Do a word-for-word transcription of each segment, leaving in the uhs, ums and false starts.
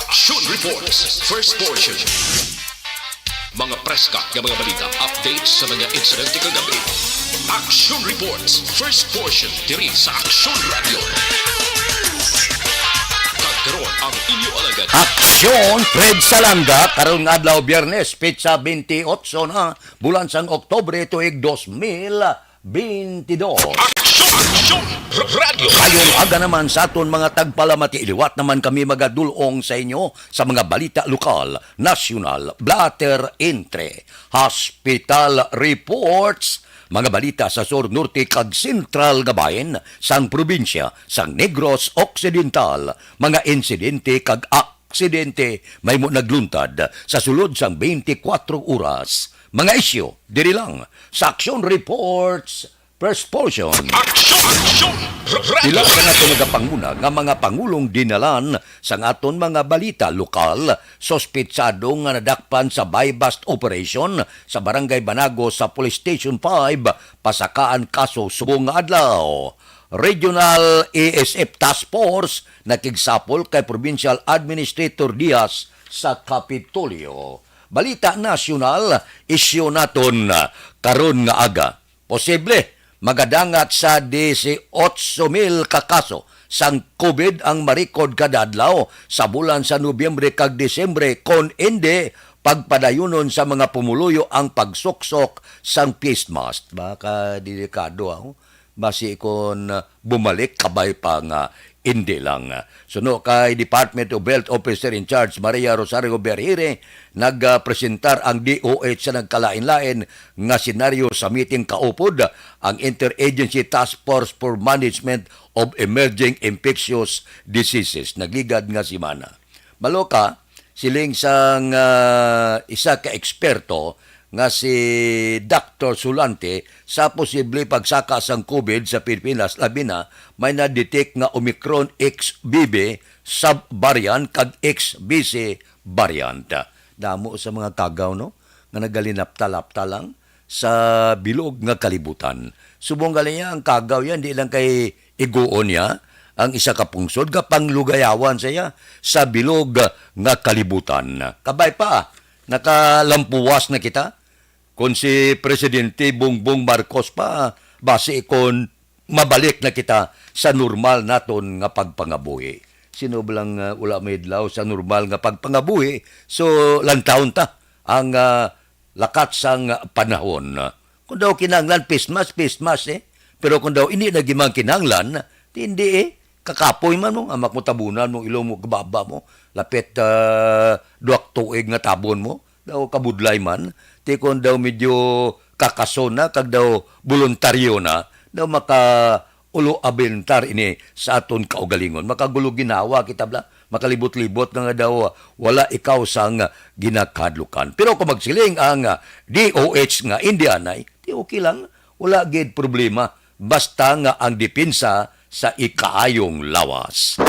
Action Reports, first portion. Mga preska nga mga balita, updates sa mga insidente kagabi. Action Reports, first portion, diri sa Action Radio. Kag karon ang inyo alagad. Aksyon, Fred Salanga, karon nga adlaw, Biyernes, petsa twenty-eight na, bulan sang Oktubre, tuig dos mil twenty-dos. Aksyon! Aksyon! R-, Radyo! Mayong aga naman sa aton mga tagpalamati. Liwat naman kami magadul-ong sa inyo sa mga balita lokal, nasyonal, blatter entre, hospital reports, mga balita sa sur, norte, kag sentral nga bahin sang probinsya sang Negros Occidental, mga insidente kag aksidente mahimo nagluntad sa sulod sang twenty-four oras, mga isyu diri lang sa Action Reports, first portion. Action! Action! Radyo! Pila sa nato nagapanguna nga mga pangulong dinalan sang aton mga balita lokal, suspitsado nga nadakpan sa buy-bust operation sa Barangay Banago sa Police Station five, pasakaan kaso subong nga adlaw. Regional A S F Task Force nakigsapol kay Provincial Administrator Diaz sa Kapitolyo. Balita nasyonal, isyu naton karon nga aga. Posible magadangat sa dieciocho mil ka kaso sang COVID ang marikod kada adlaw sa bulan sa Nobyembre kag Disyembre, kon indi pagpadayunon sa mga pumuluyo ang pagsuksok sang face mask. Baka delikado, ah. Basi kon, ah, bumalik, kabay pa nga indi lang. Suno kay Department of Health Officer in Charge Maria Rosario Berhire, nagpresentar ang D O H sa nagkalain-lain nga senaryo sa meeting kaupod ang Interagency Task Force for Management of Emerging Infectious Diseases nagligad nga semana. Maloka, siling sang, ah, isa ka eksperto nga si Doctor Sulante, sa posible pagsaka sang COVID sa Pilipinas, labi na may na-detect nga Omicron X B B subvariant kag X B C variant. Damo sa mga kagaw, no, nga nagalinapta-lapta lang sa bilog nga kalibutan. Subong gali niya, ang kagaw yan, di lang kay iguon niya ang isa ka pungsod nga panglugayawan sa iya sa bilog nga kalibutan. Kabay pa, nakalampuwas na kita. Kung si Presidente Bongbong Marcos pa, basi kon mabalik na kita sa normal naton nga pagpangabuhi. Sino ba lang, ah, wala may adlaw sa normal nga pagpangabuhi? So, lantawon ta ang, ah, lakat sang panahon. Kung daw kinahanglan, pismas, pismas, eh. Pero kung daw hindi na gimang kinahanglan, di hindi, eh. Kakapoy man mo, amak mo tabunan mo, ilong mo, kababa mo. Lapit, ah, duwak tuig nga tabon mo. Daw kabudlay man. Ti kung daw medyo kakason na, kag daw boluntaryo na, daw maka ulo abintar ini sa aton kaugalingon. Makagulo ginawa kita bla, makalibot-libot nga, nga daw wala ikaw sang ginakadlukan. Pero kung magsiling ang, ah, D O H nga Indianay, di okay lang. Wala gid problema. Basta nga ang depensa sa ikaayong lawas.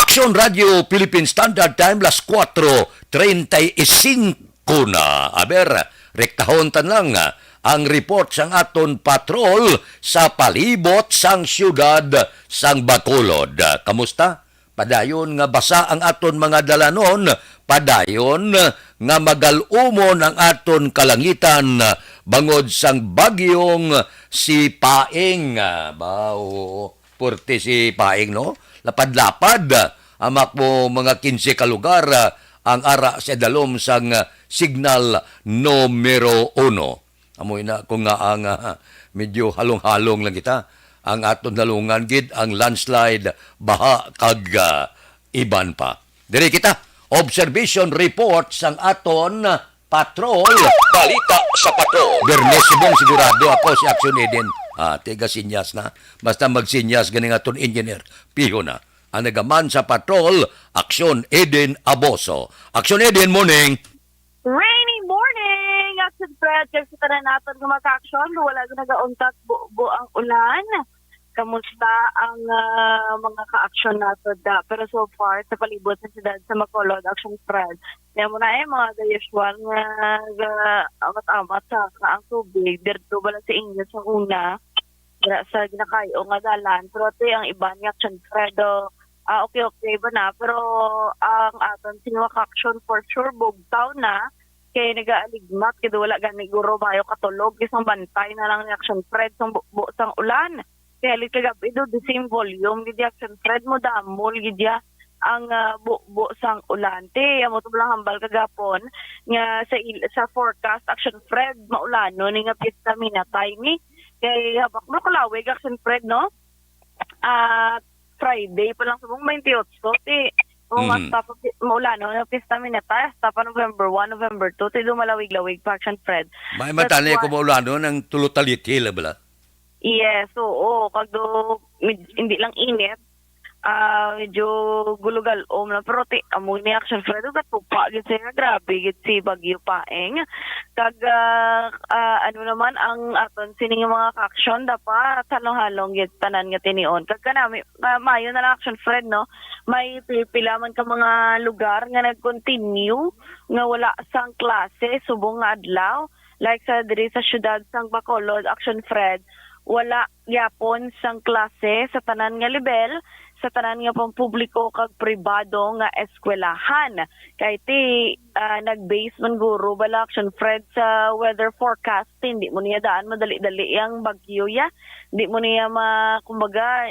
Action Radio Philippine Standard Time, las kuwatro treinta y cinco. Kuna, aber, rektahon tan lang, ah, ang report sang aton patrol sa palibot sang siyudad sang Bacolod. Kamusta? Padayon nga basa ang aton mga dalanon, padayon nga magal-umon ang aton kalangitan bangod sang bagyong si Paeng. Ah, ba, oo. Porte si Paeng, no? Lapad-lapad, ah, amak mo mga kinse ka lugar, ah, ang ara sa idalom sang, ah, signal numero uno. Amo ina ko nga ang, ah, medyo halong-halong lang kita. Ang aton halungan gid ang landslide, baha kag, ah, iban pa. Diri kita, observation report sang aton patrol. Balita sa patrol. Bernes subong sigurado ako si Action Eden. Ah, tiga sinyas na. Basta magsinyas ganing aton engineer. Piho na. Ang nagaman sa patrol, Action Eden Aboso. Action Eden, morning. Rainy morning, Action Fred, kag sa tanan naton nga mga ka-aksyon, wala gyud nagauntat bubo ang ulan. Kamusta ang, ah, mga ka-aksyon nato da? Pero so far, sa palibot sa siyudad sa Bacolod, Action Fred, kaya mo na eh, mga the usual nga, nga amat-amat sa ang tubig, dito bala sa inyo sa una, dira sa ginakayo nga dalan. Pero ate, ang iban nga Action Fred, oh, Ah, okay, okay ba na? Pero ang aton si Wakaksyon for sure, bugtaw na. Kay nagaaligmat, kay wala gani guro mayo katulog. Isang bantay na lang ni Action Fred sang bu-, bu-, sang ulan. Kay halit kagabi do, the same volume, gid ya, Action Fred, mo damol, gid ya ang, ah, bu-, bu-, sang ulan. Ti, amo to lang hambal kagapon, nga sa il-, sa forecast, Action Fred, maulanon ni nga pista minatay ni. Kay habak mo kalawig, Action Fred, no? Ah, Friday pa lang subong twenty-eight, ti, kung Mhm. hasta pa pi-, maulanon ang pista minatay, hasta pa November one, November two, ti, dumalawig-lawig pa, Action Fred. May That's matali why ko maulanon ang tulo taliti la bala. Yes, oo. Kag do, med-, hindi lang init, ah, medyo gulugal-om lang. Pero ti, amo ni Action Fred, ugat tupa gid siya. Grabe gid si Bagyo Paeng. Kag, ah, ah, ano naman ang aton sining mga ka-action, dapat halong-halong gid tanan nga tinion. Kag kanami, ma-, mayo na lang, Action Fred, no? May pi-, pila man ka mga lugar nga nag-continue nga wala sang klase subong nga adlaw. Like sa diri sa siyudad sang Bacolod, Action Fred, wala gyapon sang klase sa tanan nga lebel, sa tanan nga pampubliko kag pribado nga eskwelahan. Kay ti, ah, nag-base man guro bala, Action Fred, sa weather forecast, hindi mo niya daan madali-dali ang bagyo ya. Hindi mo niya ma-, kumbaga,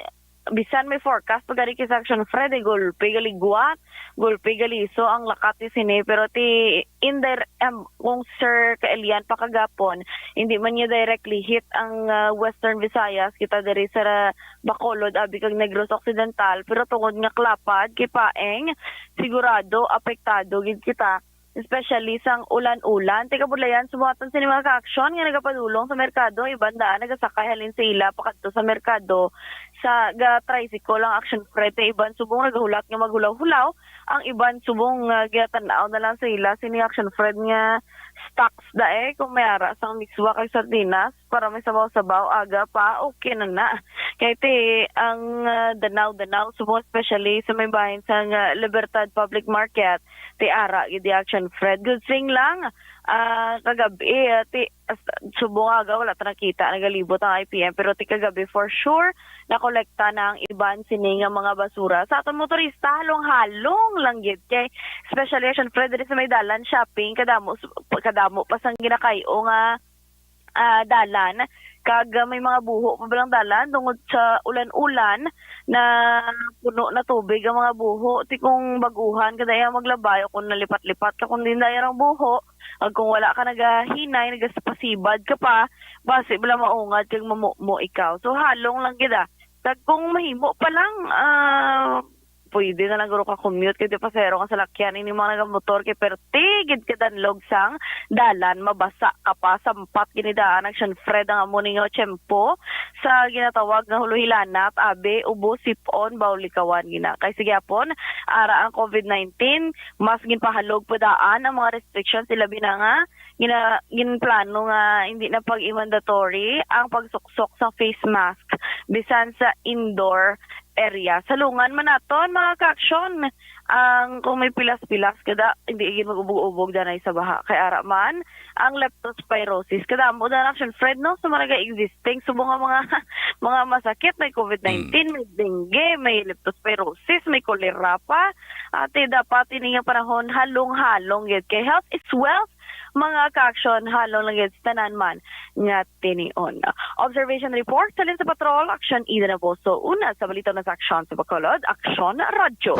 bisan may forecast pa gani kay sa Action Fred, eh, gulpi galigwat, gulpi galiso ang lakat ni sini, pero ti indir-, em, kung Sir Kaelian pa kagapon, hindi man niya directly hit ang, ah, Western Visayas, kita diri sa Ra-, Bacolod, abi kag Negros Occidental, pero tungod nga klapad kay Paeng, sigurado apektado gid kita, especially sang ulan-ulan. Ti kabudlayan, subong aton sini mga ka-action nga nagapadulong sa merkado, iban daan nagasakay halin sa ila pakadto sa merkado sa ga-tricycle ang Action Fred, ti iban subong nagahulat nga maghulaw-hulaw, ang iban subong nga ginatan-aw na lang sa ila sini Action Fred nga stocks dae, kung may ara sang miswa kag sardinas para may sabaw-sabaw aga pa, okay na na. Kay ti ang, ah, danaw-danaw, subong especially sa may bahin sang, ah, Libertad Public Market, ti ara gid di Action Fred. Good thing lang, ah, kagabi, ah, ti, as-, subong aga, wala ta nakita, nagalibot ang I P M, pero ti kagabi for sure, nakolekta na ang iban sini nga mga basura. Sa aton motorista, halong-halong lang gid kay, especially, Action Fred, diri sa may dalan shopping, kadamo, kadamo pa sang ginakay-o nga, ah, dalan, kag, ah, may mga buho pa balang dalan tungod sa ulan-ulan na puno na tubig ang mga buho. Ti kung baguhan ka daya maglabay o kung nalipat-lipat ka kung din daya ang buho, ag kung wala ka nagahinay, nagapasibad ka pa, basi bala maungad kag mamumo ikaw. So, halong lang gid, ah. Kag kung mahimo pa lang, ah, pwede na lang guro ka commute kay di pasero nga salakyan ini mga nagamotor kay perti gid ka danlog sang dalan, mabasa ka pa, sampat gid ni daan Action Fred ang amo ni nga tiyempo sa ginatawag nga huluhilanat, abi, ubos, sip-on, baw likawan gina. Kay sige apon, ara ang covid nineteen, mas ginpahalog pa daan ang mga restrictions, ilabi na nga gina-, ginplano nga hindi na pag-i-mandatory ang pagsuksok sa face mask bisan sa indoor area. Salungan man naton, mga ka-action, ang kung may pilas-pilas kada, hindi gid mag-ubog-ubog danay sa baha. Kay ara man ang leptospirosis. Kadamo na, Action Fred, no? Sa mga existing subong nga mga, mga masakit, may covid nineteen, may dengue, may leptospirosis, may cholera pa. Ate, dapat ini nga panahon halong-halong gid kay health is wealth. Mga ka-action, halong lang gid sa tanan man nga tinion. Observation report, halin sa Patrol, Action Ida Naboso. Una sa balita na sa Action sa Bacolod, Action Radyo.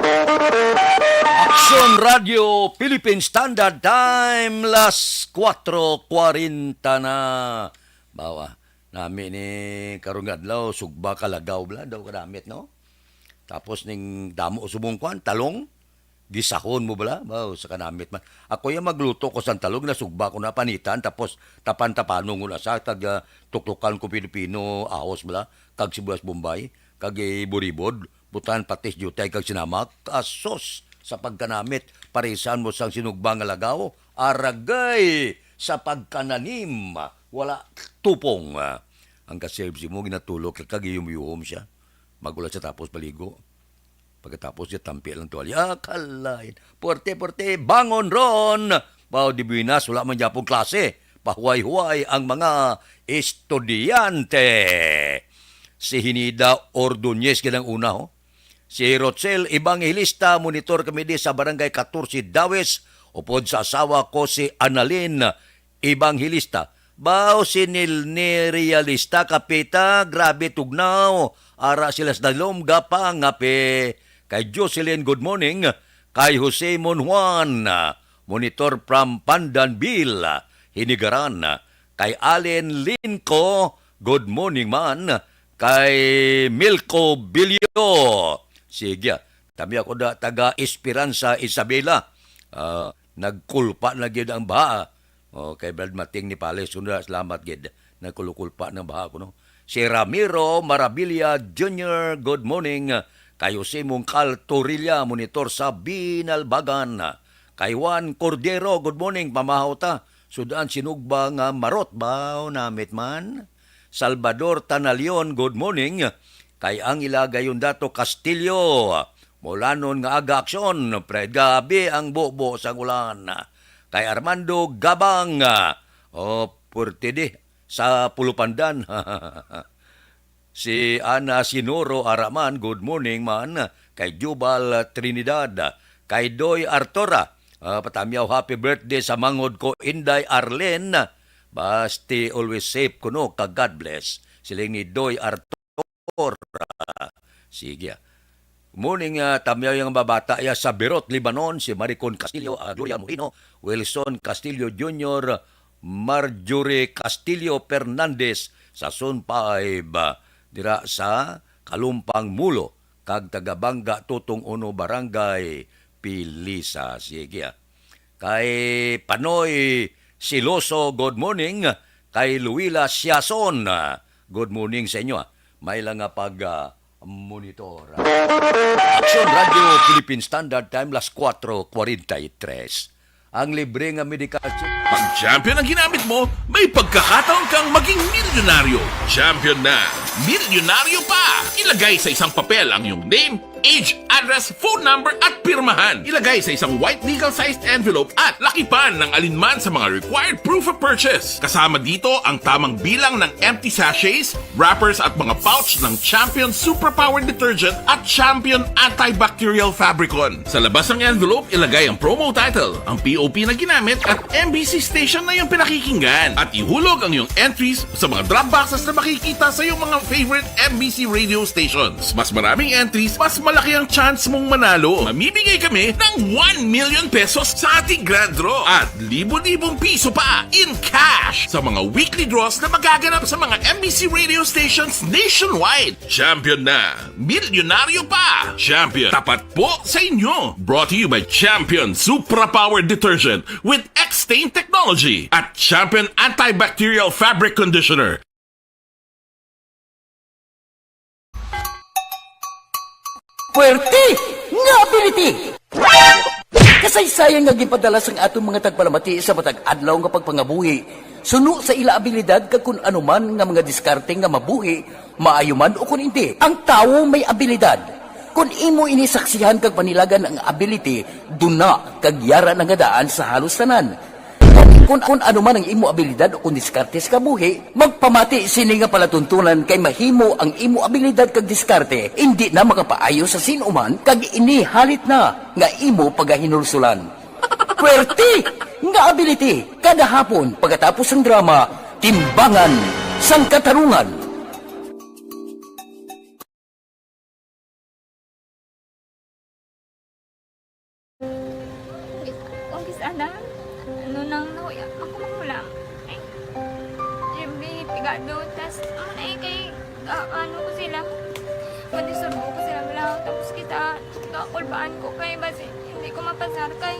Action Radio Philippine Standard Time, las kwatro kwarenta na. Bawa, nami ni karong adlaw, sugba kalagaw bala, daw kadamit, no? Tapos ning damo subong kwan, talong, gisahon mo bala? Baw, sa kanamit man. Ako ya magluto ko sang talong, nasugba ko na panitan, tapos tapan-tapanon ko na sa, kag, ah, tuklukan ko pino-pino, ahos bala, kag sibuyas Bombay, kag, eh, buribod, butangan patis, diutay, kag sinamak. Asos, sa pagkanamit, parisan mo sang sinugba nga lagaw, aragay, sa pagkananim, wala tupong. Ang kaserve mo, ginatulok, kag iyum-yuhom siya. Bago lang siya tapos paligo. Pagkatapos niya, tampi lang tuwalya. Ah, kalain. Puwerte, puwerte, bangon ron! Bao de buenas, wala man gyapon klase. Pahuway-huway ang mga estudyante. Si Hinida Ordonez, gid ang una, ho. Si Rochelle Evangelista, monitor kami di sa Barangay Katorse, Dawis, upod sa asawa ko si Annalyn Evangelista. Baw si Nil-, ni Realista, kapita, grabe tugnaw. Ara sila sa dalom, gapangape. Kay Jocelyn, good morning. Kay Jose Mon Juan, monitor from Pandanville, Hinigaran. Kay Allen Linco, good morning man. Kay Milco Bilio, sige, kami ako da, taga Esperanza, Isabela. Ah, nagkulpa na gyud ang baha. Oh, kay Brad Mating ni Pales, sunda, salamat gid. Nagkulukulpa ng baha ko, no? Si Ramiro Marabilia Junior, good morning. Kay Jose Mungkal Torilla, monitor sa Binalbagan. Kay Juan Cordero, good morning, pamahaw ta. Sudan sinugba nga marot ba o namit man? Salvador Tanalion, good morning. Kay ang ila gayon dato Castillo, mulanon nga aga aksyon, pre, gabi ang bubo sang ulan. Kay Armando Gabang, oh, purti di, sa Pulupandan. Si Ana Sinoro Araman, good morning man. Kay Jubal Trinidad, kay Doy Artora, ah, patamyaw, happy birthday sa manghod ko, Inday Arlene. Basti always safe kuno, ka God bless. Siling ni Doy Artora. Sige, ah. Morning, ah, tamyaw yang babata ya sa Berot, Lebanon, si Maricon Castillo, ah, Gloria Moreno, Wilson Castillo Junior, Marjorie Castillo Fernandez sa Zone five, ah, dira sa Kalumpang Mulo, kag taga Bangga Tutong Uno, Barangay Pilisa. Sige, ah. Kay Panoy Siloso, good morning. Kay Luila Siason, ah, good morning sa inyo, ah. May lang nga pag, ah, monitor. Aksyon Radio Philippine Standard Time, las cuatro cuarenta y tres. Ang libre nga medical check. Pag Champion ang ginamit mo, may pagkakataon kang maging milyonaryo. Champion na, milyonaryo pa! Ilagay sa isang papel ang iyong name, age, address, phone number, at pirmahan. Ilagay sa isang white legal-sized envelope at lakipan ng alinman sa mga required proof of purchase. Kasama dito ang tamang bilang ng empty sachets, wrappers, at mga pouch ng Champion Superpower Detergent at Champion Antibacterial Fabricon. Sa labas ng envelope, ilagay ang promo title, ang P O P na ginamit, at M B C station na iyong pinakikinggan. At ihulog ang iyong entries sa mga drop boxes na makikita sa iyong mga favorite M B C radio stations. Mas maraming entries, mas malaki ang chance mong manalo. Mamimigay kami ng one million pesos sa ating grand draw at libo-libong piso pa in cash sa mga weekly draws na magaganap sa mga M B C radio stations nationwide. Champion na! Milyonaryo pa! Champion, tapat po sa inyo! Brought to you by Champion Supra Power Detergent with X-Stain Technology at Champion Antibacterial Fabric Conditioner. Puwerte nga ability! Kasaysayan nga ginpadala sang aton mga tagpalamati sa matag adlaw nga pagpangabuhi, suno sa ila abilidad kag kun ano man nga mga diskarte nga mabuhi, maayo man o kun indi. Ang tawo may abilidad. Kun imo ini saksihan kag panilagan ang ability, duna kag yara na nga daan sa halos tanan. Kun, kun ano man ang imo abilidad o kun diskarte sa kabuhi, magpamati sini nga palatuntunan kay mahimo ang imo abilidad kag diskarte indi na makapaayo sa sin-o man kag ini halit na nga imo pagahinulsulan. Puwerte nga ability kada hapon pagkatapos sang drama, Timbangan sang Katarungan. Umpisa na, ano nang nahuya ako magulang. Ay, Jimmy, pigado, tas, ano na eh, kay, ah, ano ko sila, madisturbo ko sila, wala, tapos kita, kakulbaan ko kay, basi, hindi ko mapasar kay.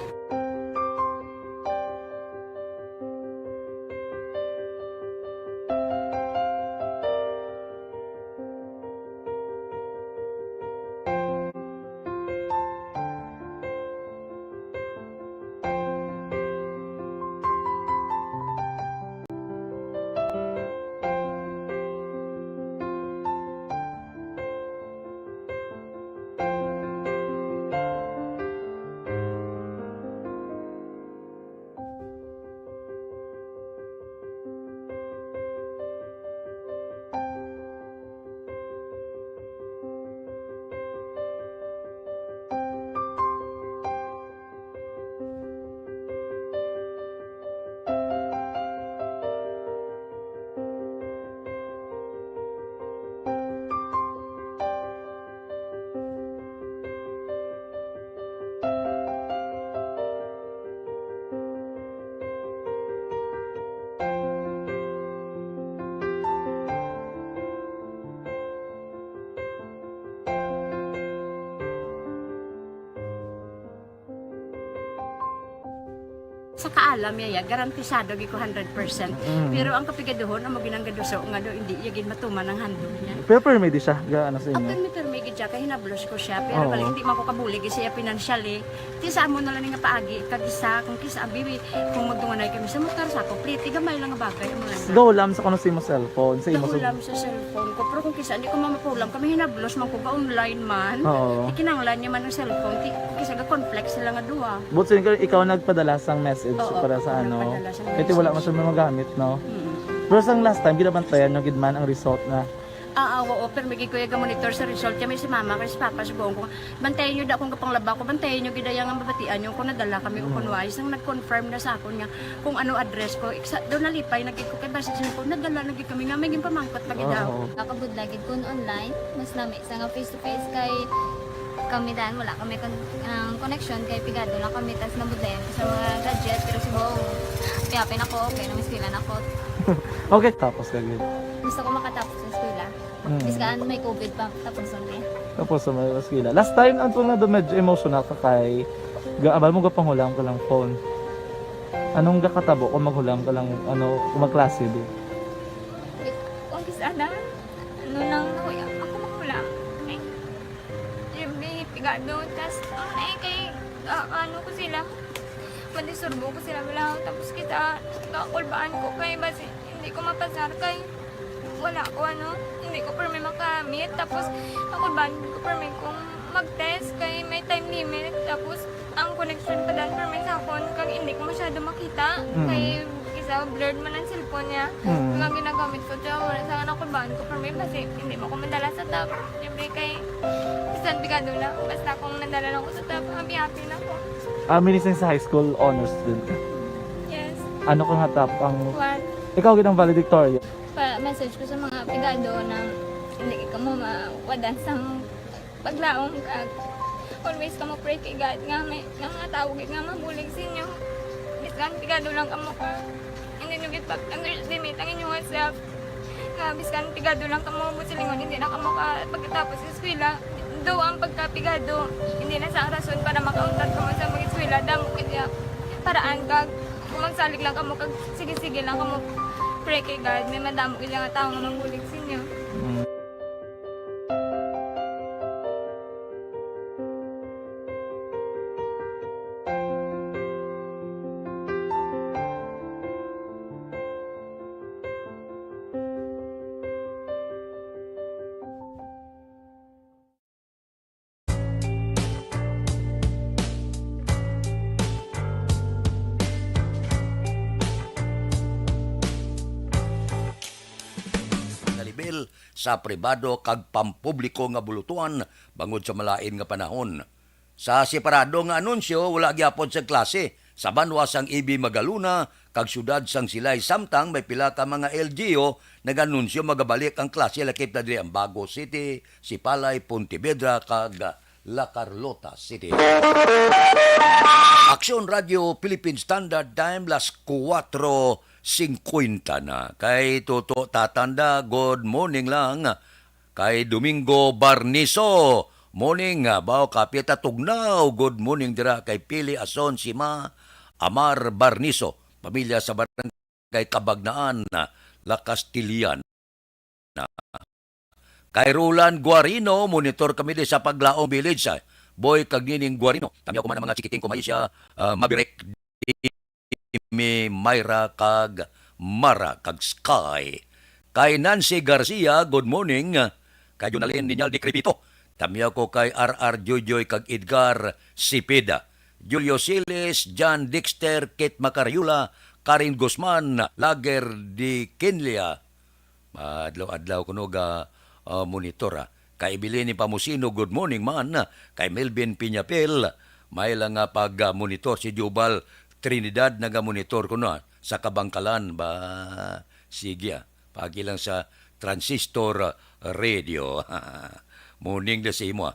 Sa kaalam niya, ya, garantisado gid ko hundred percent. Mm. Pero ang kapigaduhon, amo ginang gaduso nga do, hindi iya gid matuman ang handog niya. Pero permi di siya, ga, ano sa Ah, imo? Permi, permi gid siya, kay hinablos ko siya. Pero Oo. bali, hindi man ko kabulig siya financially. Ti sa amo na lang nga paagi, kag isa, kung kisa, abi, kung magdunganay kami sa motor, sa ako, pliti, gamay lang nga bagay, amo lang. Gahulam sa kuno sa imo cellphone, sa imo sa Gahulam sa cellphone ko, pero kung kisa, hindi ko mamapulam, kami hinablos man ko, ga-online man. Oo. Ikinanglan niya man ang cellphone, ti, kung kisa, ga-conflict sila nga duwa. But so, ikaw, ikaw nagpadala sang message Oo, para sa ako ano? nagpadala sang Kaya wala message. man siya magamit, no? Mm. Pero sang last time, ginabantayan nyo gid man ang result na? Ah, ah, oo, pero may gid ko iya ga-monitor sa result. Kaya may si mama, kay si papa, subuon ko, bantayan nyo da kung kapanglaba ko, bantayan nyo gid iya nga mabatian nyo kung nadala kami o Mm. kung wala. Isang nag-confirm na sa akon nga kung ano address ko. Iksa, daw nalipay na gid ko kay basi sa ko, nadala na gid kami nga may ginpamangkot pa gid daw. Oo. Nakabudlay gid kun online, mas lami sa nga face to face kay kami dan wala kami kon-, ang connection kay pigado lang kami tas nabudlayan ko sa mga gadget pero subong piyapin ako, okay na, mas pila na ako. Okay, tapos ka gid. Gusto ko makatapos sa eskwela. Mm. Biskan may covid pa, tapos na eh. Tapos sa mga eskwela. Last time, ang tunga doon, medyo emotional ka kay ga-, abal mo, gapanghula ka lang phone. Anong gakatabo kung maghula ka lang, ano, kung magklase, di? Kung kis-, ana, ano nang nahuya, ako maghula. Ay, siyempre, pigado, tas, ano na eh, kay, ah, ano ko sila, madisturbo ko sila, wala, tapos kita, kakulbaan ko, kay basi, hindi ko mapasar, kay, wala ko, ano, hindi ko permi makamit. Tapos, ako ba, hindi ko permi kung mag-test kay may time limit. Tapos, ang connection pa dan permi sa akon, kag hindi ko masyado makita. Mm. Kay, isa, blurred man ang cellphone niya. Mm. Kung ang ginagamit ko, siya, wala sa akin, ako ba, ko permi, basi, hindi mo ko madala sa top. Siyempre, kay, bisan pigado lang, basta kung nadala lang ko sa top, happy-happy na ko. Ah, minising sa high school, honors din ka? Yes. Ano ka nga top ang One. Ikaw gid ang valedictorian. Pa-message ko sa mga pigado na hindi ka mo mawadan sang paglaom kag always ka mo pray kay God nga may nga mga tawo gid nga mabulig sa inyo. Bisan pigado lang kamo ka hindi nyo gid pag-underestimate ang inyong self. Nga biskan pigado lang kamo, buot silingon, hindi na kamo ka pagkatapos sa eskwela. Daw ang pagkapigado, hindi na sa rason para makauntat kamo sa mag-eskwela. Damo gid ya paraan kag kung magsalig lang kamo kag sige-sige lang kamo pray kay God, may madamo gid nga tawo nga mabulig sa inyo. Mm. Nga level sa pribado kag pampubliko nga bulutuan bangod sa malain nga panahon. Sa separado nga anunsyo, wala gyapon sa klase sa banwa sang Ibi Magalona kag siyudad sang Silay, samtang may pila ka mga L G U nag-anunsyo magabalik ang klase, lakip na diri ang Bago City, Sipalay, Pontevedra, kag La Carlota City. Aksyon Radio Philippine Standard Time, las kuwatro singkwenta na. Kay Toto Tatanda, good morning lang. Kay Domingo Barniso, morning, ah, Bao Kapita Tugnaw, good morning dira kay Pili Ason, Sima, Amar Barniso, pamilya sa barangay Kabagnaan, La Castellana. Kay Roland Guarino, monitor kami di sa Paglaong Village, ah, Boy kag Nining Guarino. Kami ako man ang mga chikiting ko, Maisha, ah, Mabirek, Amy, Myra, kag Mara, kag Sky. Kay Nancy Garcia, good morning. Kay Jonalyn Niñal de Crepito. Tamyaw ko kay R R Joyjoy kag Edgar Cepeda. Julio Siles, John Dexter, Kate Macariola, Karen Guzman, Lager de Kinlia. Adlaw-adlaw kuno ga, ah, monitor, ah. Kay Evelyn Pamusino, good morning man. Kay Melvin Piñapel, may lang nga pag, ah, monitor. Si Jubal Trinidad naga-monitor kuno, ah, sa Kabangkalan ba. Sige, ah. Pagi lang sa transistor, ah, radio. Morning da sa imo, ah.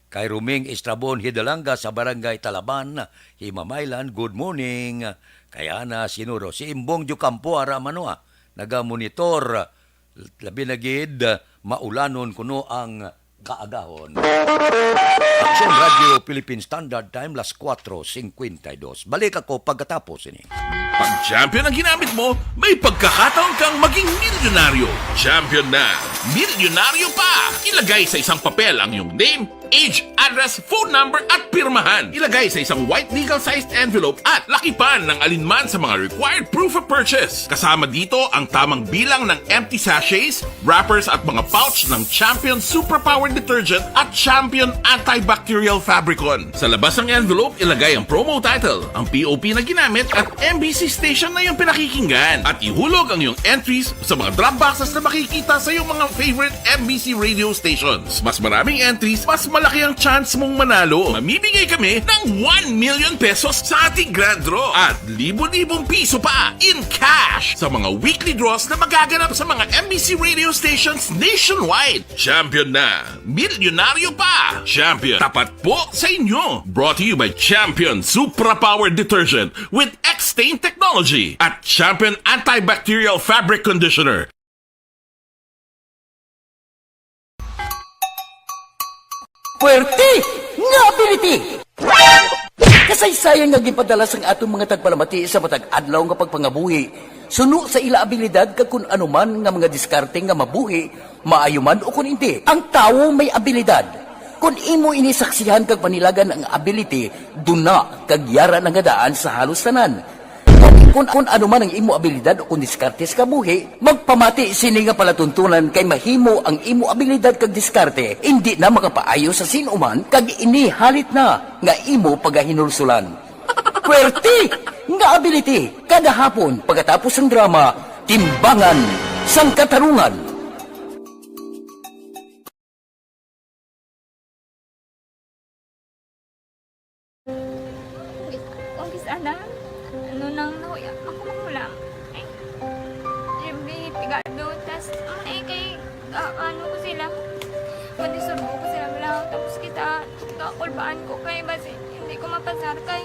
Kay Roming Estrabon Hidalanga sa Barangay Talaban, Himamaylan, good morning. Kay Ana Sinuro, si Imbong Diocampo ara man, ah, naga-monitor, labi na gid, maulanon kuno ang Kaagahon. Aksyon Radio Philippine Standard Time, las kuwatro singkwenta y dos. Balik ako pagkatapos ini. Pag champion ang ginamit mo, may pagkakataon kang maging milyonaryo. Champion na, milyonaryo pa! Ilagay sa isang papel ang iyong name, age, address, phone number, at pirmahan. Ilagay sa isang white legal-sized envelope at lakipan ng alinman sa mga required proof of purchase. Kasama dito ang tamang bilang ng empty sachets, wrappers at mga pouch ng Champion Superpower Detergent at Champion Antibacterial Fabricon. Sa labas ng envelope, ilagay ang promo title, ang P O P na ginamit at M B C station na iyong pinakikinggan. At ihulog ang iyong entries sa mga drop boxes na makikita sa iyong mga favorite M B C radio stations. Mas maraming entries, mas malaki ang chance mong manalo. Mamimigay kami ng one million pesos sa ating grand draw at libo-libong piso pa in cash sa mga weekly draws na magaganap sa mga M B C radio stations nationwide. Champion na! Milyonaryo pa! Champion, tapat po sa inyo! Brought to you by Champion Supra Power Detergent with X-Stain Technology at Champion Antibacterial Fabric Conditioner. Puwerte nga ability! Kasaysayan nga ginpadala sang aton mga tagpalamati sa matag adlaw nga pagpangabuhi, suno sa ila abilidad kag kun ano man nga mga diskarte nga mabuhi, maayo man o kun indi. Ang tawo may abilidad. Kun imo ini saksihan kag panilagan ang ability, duna kag yara na nga daan sa halos tanan. Kun, kun ano man ang imo abilidad o kun diskarte sa kabuhi, magpamati sini nga palatuntunan kay mahimo ang imo abilidad kag diskarte indi na makapaayo sa sin-o man kag ini halit na nga imo pagahinulsolan. Puwerte nga ability kada hapon pagkatapos sang drama, Timbangan sang Katarungan. Kis-, kung kis-, ana, ano nang nahuya, ako makulang. Ay, Jimmy, pigado, tas, ay, kay, ah, ano ko sila, madisurbo ko sila lang, tapos kita, kakulbaan ko kay, basi, hindi ko mapasar kay.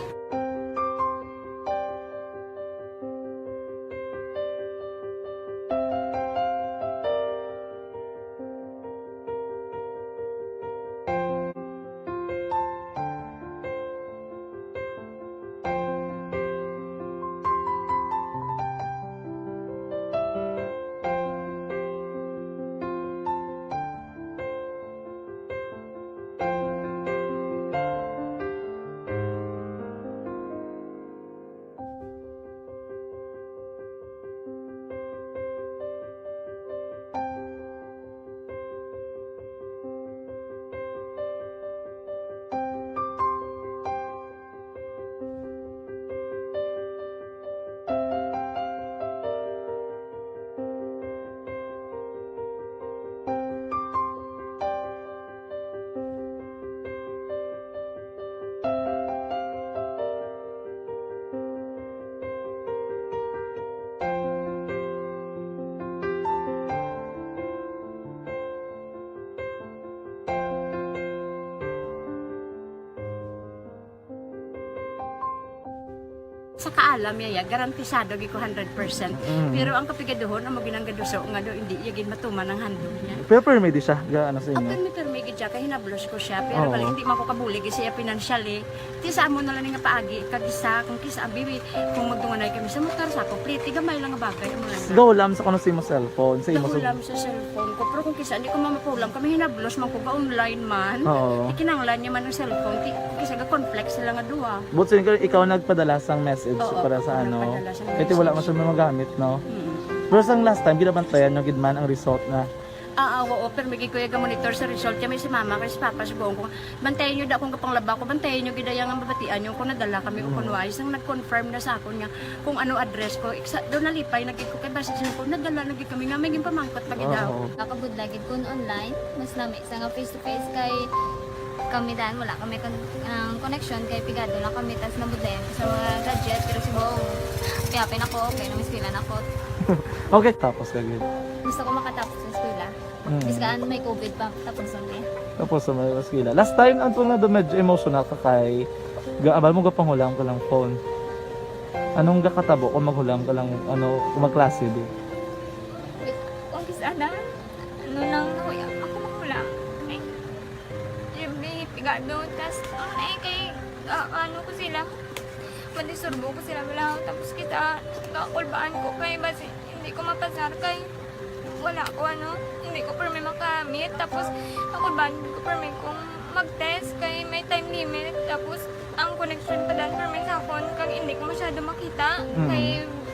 Sa kaalam niya, ya, garantisado gid ko hundred percent. Mm. Pero ang kapigaduhon, amo ginang gaduso nga do, hindi iya gid matuman ang handog niya. Pero permi di siya, ga, ano sa inyo? Permi, permi gid siya, kay hinablos ko siya. Pero Oo. bali, hindi man ko kabulig siya financially. Ti sa amo na lang nga paagi, kag isa, kung kisa, abi, kung magdunganay kami sa motor, sa ako, pliti, gamay lang nga bagay, amo lang. Gahulam sa kuno sa imo cellphone, sa imo Gahulam sa cellphone ko, pero kung kisa, hindi ko mamapulam, kami hinablos man ko, ga-online man. Oo. Ikinanglan niya man ang cellphone, ti, kisa ga-conflict sila nga duha. But so, ikaw, ikaw nagpadala sang message Oo, para sa ako ano? nagpadala sang Kasi wala message. man siya magamit, no? Mm. Pero sang last time, ginabantayan nyo gid man ang result na Ah, ah, oo, pero may gid ko iya ga-monitor sa result. Kami si mama, kay si papa, si buong ko. Bantayan nyo da akong gapanglaba ko, bantayan nyo gid iya nga mabatian nyo kung nadala kami o kung Mm. wala. Isang nag-confirm na sa akon nga kung ano address ko. Iksa, doon nalipay na gid ko kay basi siya ko, nadala na gid kami nga may ginpamangkot pa gid Oo. daw. Nakabudlay gid kun online, mas lami sa nga face to face kay kami dan wala kami kon-, ang connection kay pigado lang kami tas nabudlayan ko sa mga gadget pero si Bong kaya pa nako okay nang eskwela nako. Okay, tapos ka gid. Gusto ko makatapos sa eskwela. Mm. Bis kaan may covid pa tapos ang eh. Tapos sa mga eskwela. Last time ang tunga do medyo emotional ka kay gaabal mo gapanghulam ka lang phone. Anong gakatabo kung maghulam ka lang ano kung magklase di? Wait, kung kis ana? Ano nang nahuya? Ako mahulam. Ay, Gado, tas ang na kay, ah, ano ko sila, madisturbo ko sila bala. Tapos kita, kakulbaan ko kay basi hindi ko mapasar kay wala ko, ano, hindi ko permi makamit. Tapos kakulbaan ko permi kung mag-test kay may time limit. Tapos ang connection pa dan permi sa akon kag hindi ko masyado makita. Mm. Kay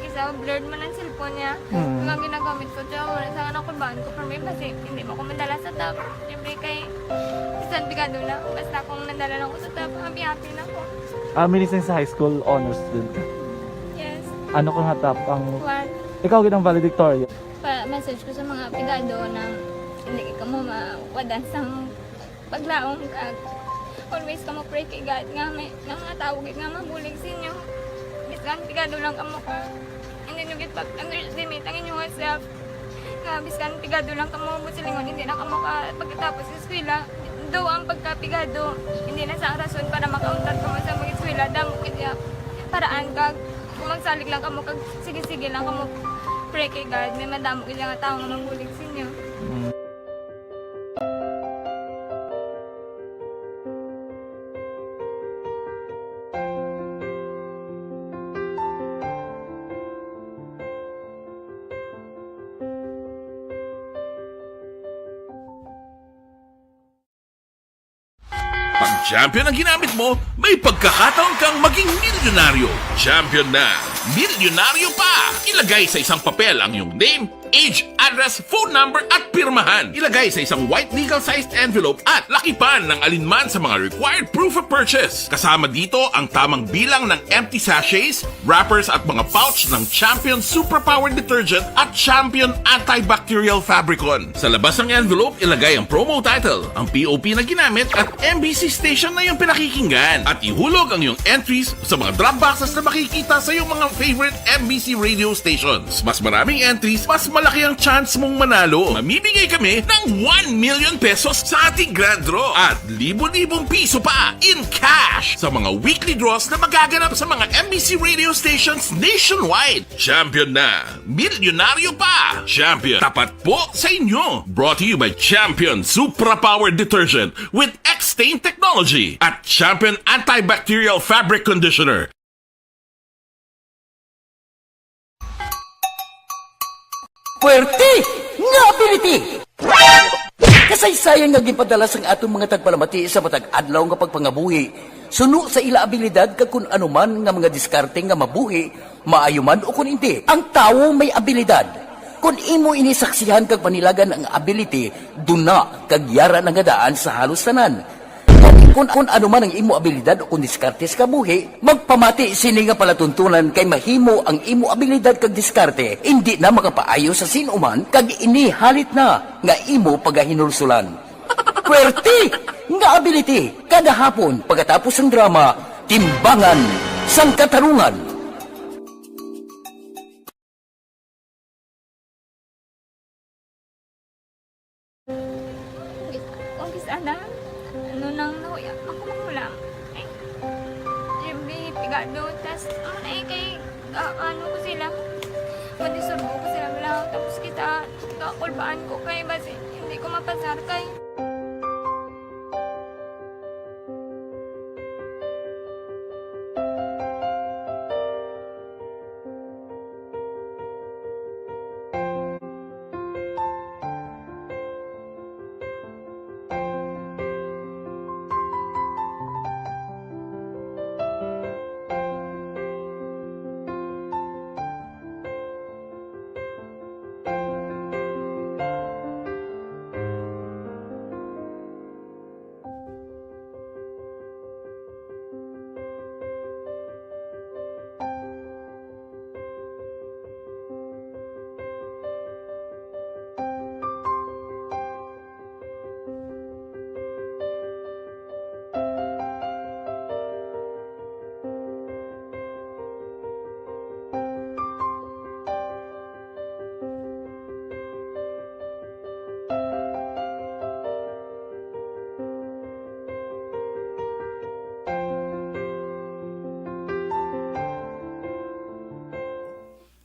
isa, blurred man ang cellphone niya. Mm. Kag ang ginagamit ko, siya mo sa nakulbaan ko permi basi hindi mo ko madala sa top. Siyempre kay bisan pigado lang, basta kung nadala lang ko sa top, happy-happy na ko. Ah, minis sa high school honors student ka? Yes. Ano ka nga top ang One. Ikaw gid ang valedictorian? Pa, message ko sa mga pigado na hindi ka mo mawadan sang paglaom kag always ka mo pray kay God nga may nga mga tao gid nga mabulig sa inyo. Bisan pigado lang kamo ka, hindi nyo gid pag-underestimate ang inyong self. Nga biskan pigado lang kamo, buot silingon, hindi na kamo ka pagkatapos sa eskwela. Daw ang pagkapigado, hindi na sa rason para makauntat kamo sa mag-eskwela. Damo kaya paraan kag kung magsalig lang kamo kag sige-sige lang kamo pray kay God, may madamo kaya nga tao nga mabulig sa inyo. Mm. Pag champion ang ginamit mo, may pagkakataon kang maging milyonaryo. Champion na, milyonaryo pa! Ilagay sa isang papel ang iyong name, age, address, phone number, at pirmahan. Ilagay sa isang white legal-sized envelope at lakipan ng alinman sa mga required proof of purchase. Kasama dito ang tamang bilang ng empty sachets, wrappers at mga pouch ng Champion Superpower Detergent at Champion Antibacterial Fabricon. Sa labas ng envelope, ilagay ang promo title, ang P O P na ginamit at M B C station na iyong pinakikinggan. At ihulog ang iyong entries sa mga drop boxes na makikita sa iyong mga favorite M B C radio stations. Mas maraming entries, mas malaki ang chance mong manalo. Mamimigay kami ng one million pesos sa ating grand draw at libo-libong piso pa in cash sa mga weekly draws na magaganap sa mga M B C radio stations nationwide. Champion na! Milyonaryo pa! Champion, tapat po sa inyo! Brought to you by Champion Supra Power Detergent with X-Stain Technology at Champion Antibacterial Fabric Conditioner. Puwerte nga ability! Kasaysayan nga ginpadala sang aton mga tagpalamati sa matag adlaw nga pagpangabuhi, suno sa ila abilidad kag kun ano man nga mga diskarte nga mabuhi, maayo man o kun indi. Ang tawo may abilidad. Kun imo ini saksihan kag panilagan ang ability, duna kag yara na nga daan sa halos tanan. Gani, kun, kun ano man ang imo abilidad o kun diskarte sa kabuhi, magpamati sini nga palatuntunan kay mahimo ang imo abilidad kag diskarte indi na makapaayo sa sin-o man kag ini halit na nga imo pagahinulsulan. Puwerte nga ability kada hapon pagkatapos sang drama, Timbangan sang Katarungan. Kung kis-, ana, ano nang nahuya, ako makulang. Ay, Jimmy, pigado, tas, ano na eh, kay, ah, ano ko sila, madisturbo ko sila, wala, tapos kita, kakulbaan ko kay, basi, hindi ko mapasar kay.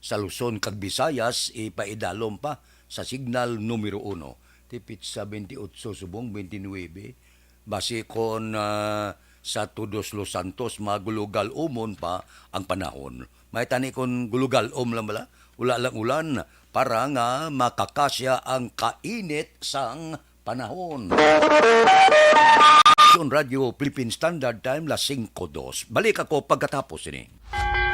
Sa Luzon kag Visayas, ipaidalom pa sa signal numero uno, tipit sa twenty-eight subong twenty-nine, Basi kon, ah, sa Todos Los Santos, magulugal-umon pa ang panahon. May tani kon gulugal-om lang bala, wala lang ulan, para nga makakasya ang kainit sang panahon. Radyo Philippine Standard Time, las singko dos. Balik ako pagkatapos ini.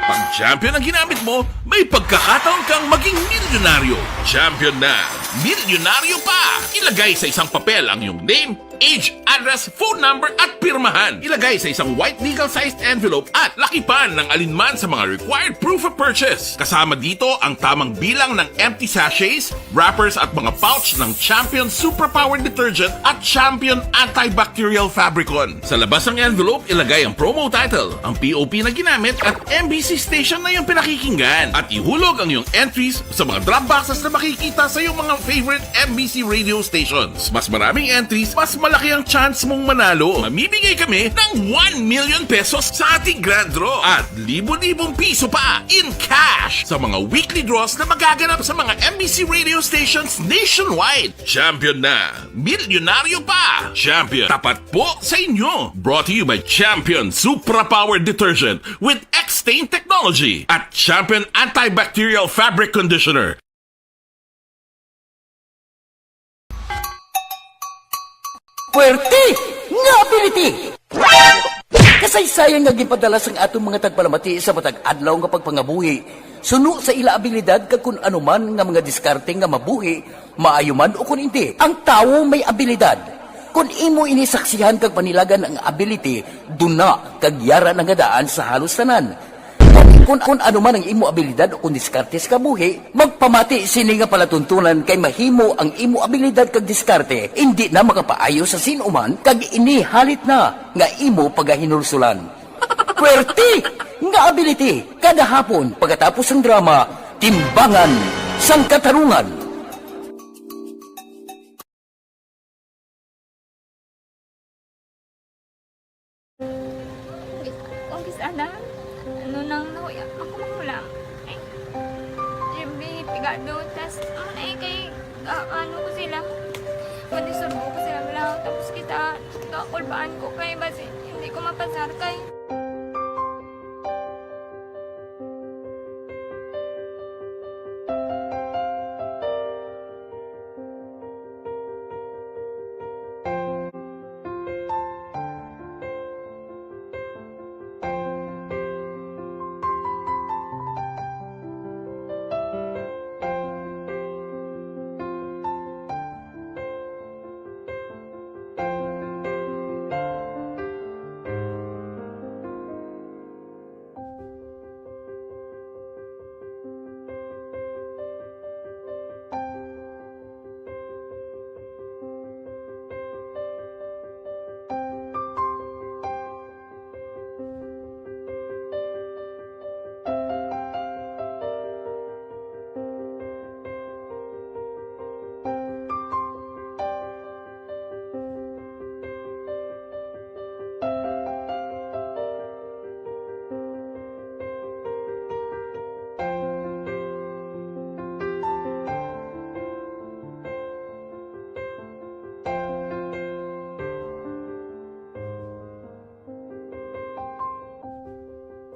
Pag champion ang ginamit mo, may pagkakataon kang maging milyonaryo. Champion na, milyonaryo pa! Ilagay sa isang papel ang iyong name, age, address, phone number, at pirmahan. Ilagay sa isang white legal-sized envelope at lakipan ng alinman sa mga required proof of purchase. Kasama dito ang tamang bilang ng empty sachets, wrappers at mga pouch ng Champion Superpower Detergent at Champion Antibacterial Fabricon. Sa labas ng envelope, ilagay ang promo title, ang P O P na ginamit at M B C station na iyong pinakikinggan. At ihulog ang iyong entries sa mga drop boxes na makikita sa iyong mga favorite M B C radio stations. Mas maraming entries, mas malaki ang chance mong manalo. Mamimigay kami ng one million pesos sa ating grand draw at libo-libong piso pa in cash sa mga weekly draws na magaganap sa mga M B C radio stations nationwide. Champion na! Milyonaryo pa! Champion, tapat po sa inyo! Brought to you by Champion Supra Power Detergent with X-Stain Technology at Champion Antibacterial Fabric Conditioner. Puwerte nga ability! Kasaysayan nga ginpadala sang aton mga tagpalamati sa matag adlaw nga pagpangabuhi, suno sa ila abilidad kag kun ano man nga mga diskarte nga mabuhi, maayo man o kun indi. Ang tawo may abilidad. Kun imo ini saksihan kag panilagan ang ability, duna kag yara na nga daan sa halos tanan. Kun, kun ano man ang imo abilidad o kun diskarte sa kabuhi, magpamati sini nga palatuntunan kay mahimo ang imo abilidad kag diskarte indi na makapaayo sa sin-o man kag ini halit na nga imo pagahinulsulan. Puwerte nga ability kada hapon pagkatapos sang drama, Timbangan sang Katarungan. Kung kis-, ana, ano nang nahuya, ako magulang. Ay, Jimmy, pigado, tas, ano na eh, kay, ah, ano ko sila, madisurbo ko sila lang, tapos kita, kakulbaan ko kay, basi, hindi ko mapasar kay.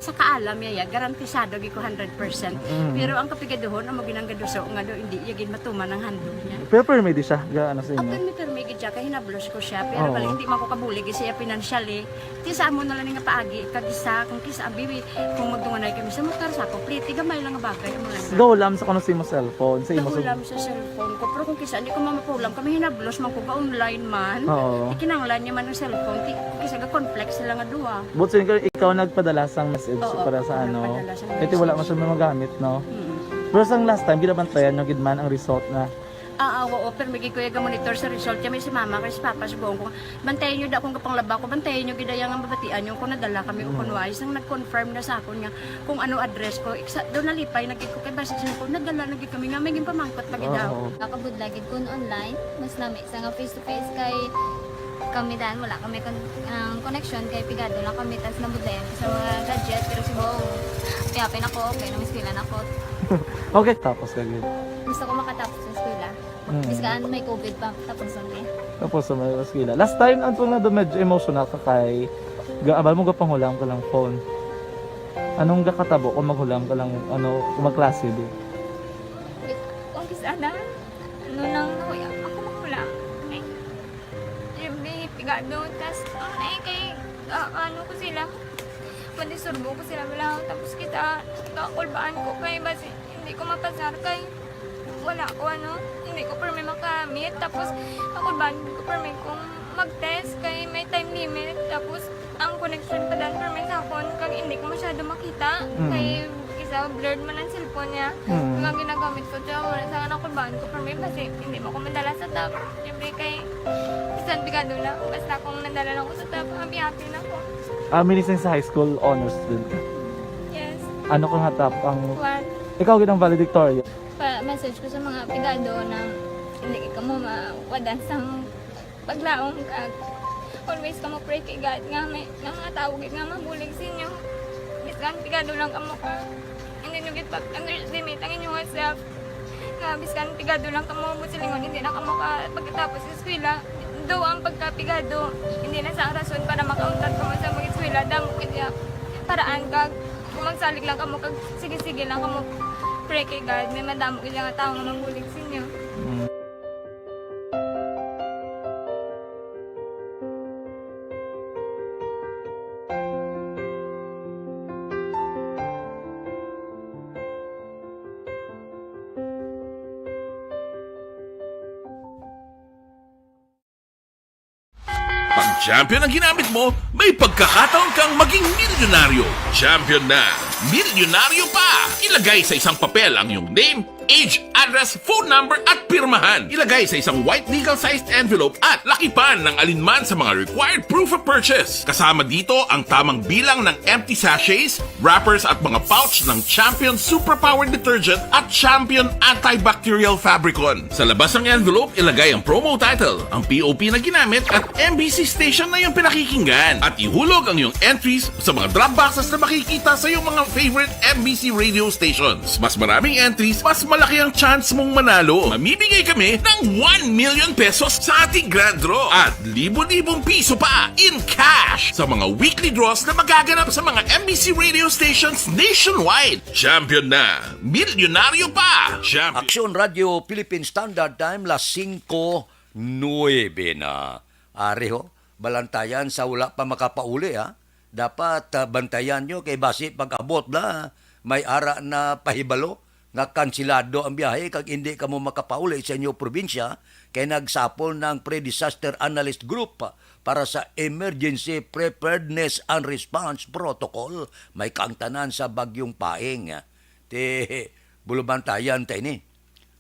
Sa kaalam niya, ya, garantisado gid ko hundred percent. Mm. Pero ang kapigaduhon, amo ginang gaduso nga do, hindi iya gid matuman ang handog niya. Pero permi di siya, ga, ano sa inyo? Permi, permi gid siya, kay hinablos ko siya. Pero Oo. Balik, hindi man ko kabulig siya financially. Ti sa amo na lang nga paagi, kag isa, kung kisa, abi, kung magdunganay kami sa motor, sa ako, pliti, gamay lang nga bagay, amo lang. Gahulam sa kuno sa imo cellphone, sa imo Gahulam sa cellphone ko, pero kung kisa, hindi ko mamapulam, kami hinablos man ko, ga-online man. Oo. Ikinanglan niya man ang cellphone, ti, kisa ga-conflict sila nga duha. But so, ikaw, ikaw nagpadala sang message Oo, para sa ako ano? Nagpadala sang Kaya wala message. Masyadong magamit, no? Mm. Pero sang last time, ginabantayan nyo gid man ang result na? Ah, ah, oo, pero may gikuya ga-monitor sa result. Kami si mama, kay si papa, subong ko. Bantayan nyo da kung kapanglaba ko, bantayan nyo gid ang mabatian nyo kung nadala kami o Mm. kung wala. Isang nag-confirm na sa akon nga kung ano address ko. Iksa, doon nalipay, nagkik ko kay basi sa ko, nadala na gid kami nga, may ginpamangkot pa gid daw. Oo. Nakabudlay gid kun online, mas nami sa nga face to face kay kami dan, wala kami kon-, ang connection kay pigado lang kami, tas nabudlayan ko sa mga gadget, pero si Bong, kaya pa nako, okay, nang eskwela na ko. Okay, tapos ka gid. Gusto ko makatapos sa eskwela. Mm. Biskan may covid pa, tapos ang eh. Tapos sa may eskwela. Last time, ang tunga do medyo emotional ka kay ga-, abal mo gapanghulam ka lang phone. Anong gakatabo kung maghulam ka lang, ano, kung magklase di? Kung kis-, ana, ano nang nahuya, ako maghulam. Ay, every pigado, tas, ang, eh, kay, ah, ano ko sila, madisturbo ko sila, wala. Tapos kita, kakulbaan ko kay basi, hindi ko mapasar kay wala ko, ano, hindi ko permi makamit. Tapos, kakulbaan ko permi kung mag-test kay may time limit. Tapos, ang connection pa dan permi sa akon, kag hindi ko masyado makita. Mm. Kay, isa, blurred man ang cellphone niya. Mm. Kag ang ginagamit ko, siya, wala sa kakulbaan ko permi, basi, hindi mo ko madala sa top. Siyempre, kay, bisan pigado lang, basta kung nadala lang ko sa top, happy-happy na ko. Ah, minising sa high school, honors student ka? Yes. Ano ka nga top ang One. Ikaw gid ang valedictorian? Pa-message ko sa mga pigado na hindi kamo mawadan sang paglaom, kag always kamo pray kay God nga may, nga mga tawo gid nga mabulig sa inyo. Bisan pigado lang kamo ka, hindi nyo gid pag-underestimate ang inyong self. Nga biskan pigado lang kamo, buot silingon, hindi na kamo ka pagkatapos sa eskwela. Daw ang pagkapigado, hindi na sa rason para makauntat kamo sa mag-eskwela. Damo gid ya paraan kag kung magsalig lang kamo kag sige-sige lang kamo pray kay God, may madamo gid nga tawo nga mabulig sa inyo. Mm. Pag champion ang ginamit mo, may pagkakataon kang maging milyonaryo. Champion na, milyonaryo pa! Ilagay sa isang papel ang iyong name, age, address, phone number, at pirmahan. Ilagay sa isang white legal-sized envelope at lakipan ng alinman sa mga required proof of purchase. Kasama dito ang tamang bilang ng empty sachets, wrappers at mga pouch ng Champion Superpower Detergent at Champion Antibacterial Fabricon. Sa labas ng envelope, ilagay ang promo title, ang P O P na ginamit at M B C station na iyong pinakikinggan. At ihulog ang iyong entries sa mga drop boxes na makikita sa iyong mga favorite M B C radio stations. Mas maraming entries, mas malaki ang chance mong manalo. Mamimigay kami ng one million pesos sa ating grand draw at libo-libong piso pa in cash sa mga weekly draws na magaganap sa mga M B C radio stations nationwide. Champion na, milyonaryo pa! Champion. Aksyon Radio Philippine Standard Time, las singko nuebe na. Ari ho, balantayan sa wala pa makapauli, ha? Dapat, ah, bantayan nyo kay basi pag-abot na, may ara na pahibalo nga kansilado ang biyahe kag hindi kamo makapauli sa inyo probinsya, kay nagsapol na ang Pre-Disaster Analyst Group para sa Emergency Preparedness and Response Protocol, may kaangtanan sa Bagyong Paeng. Ti, bulubantayan ta ini.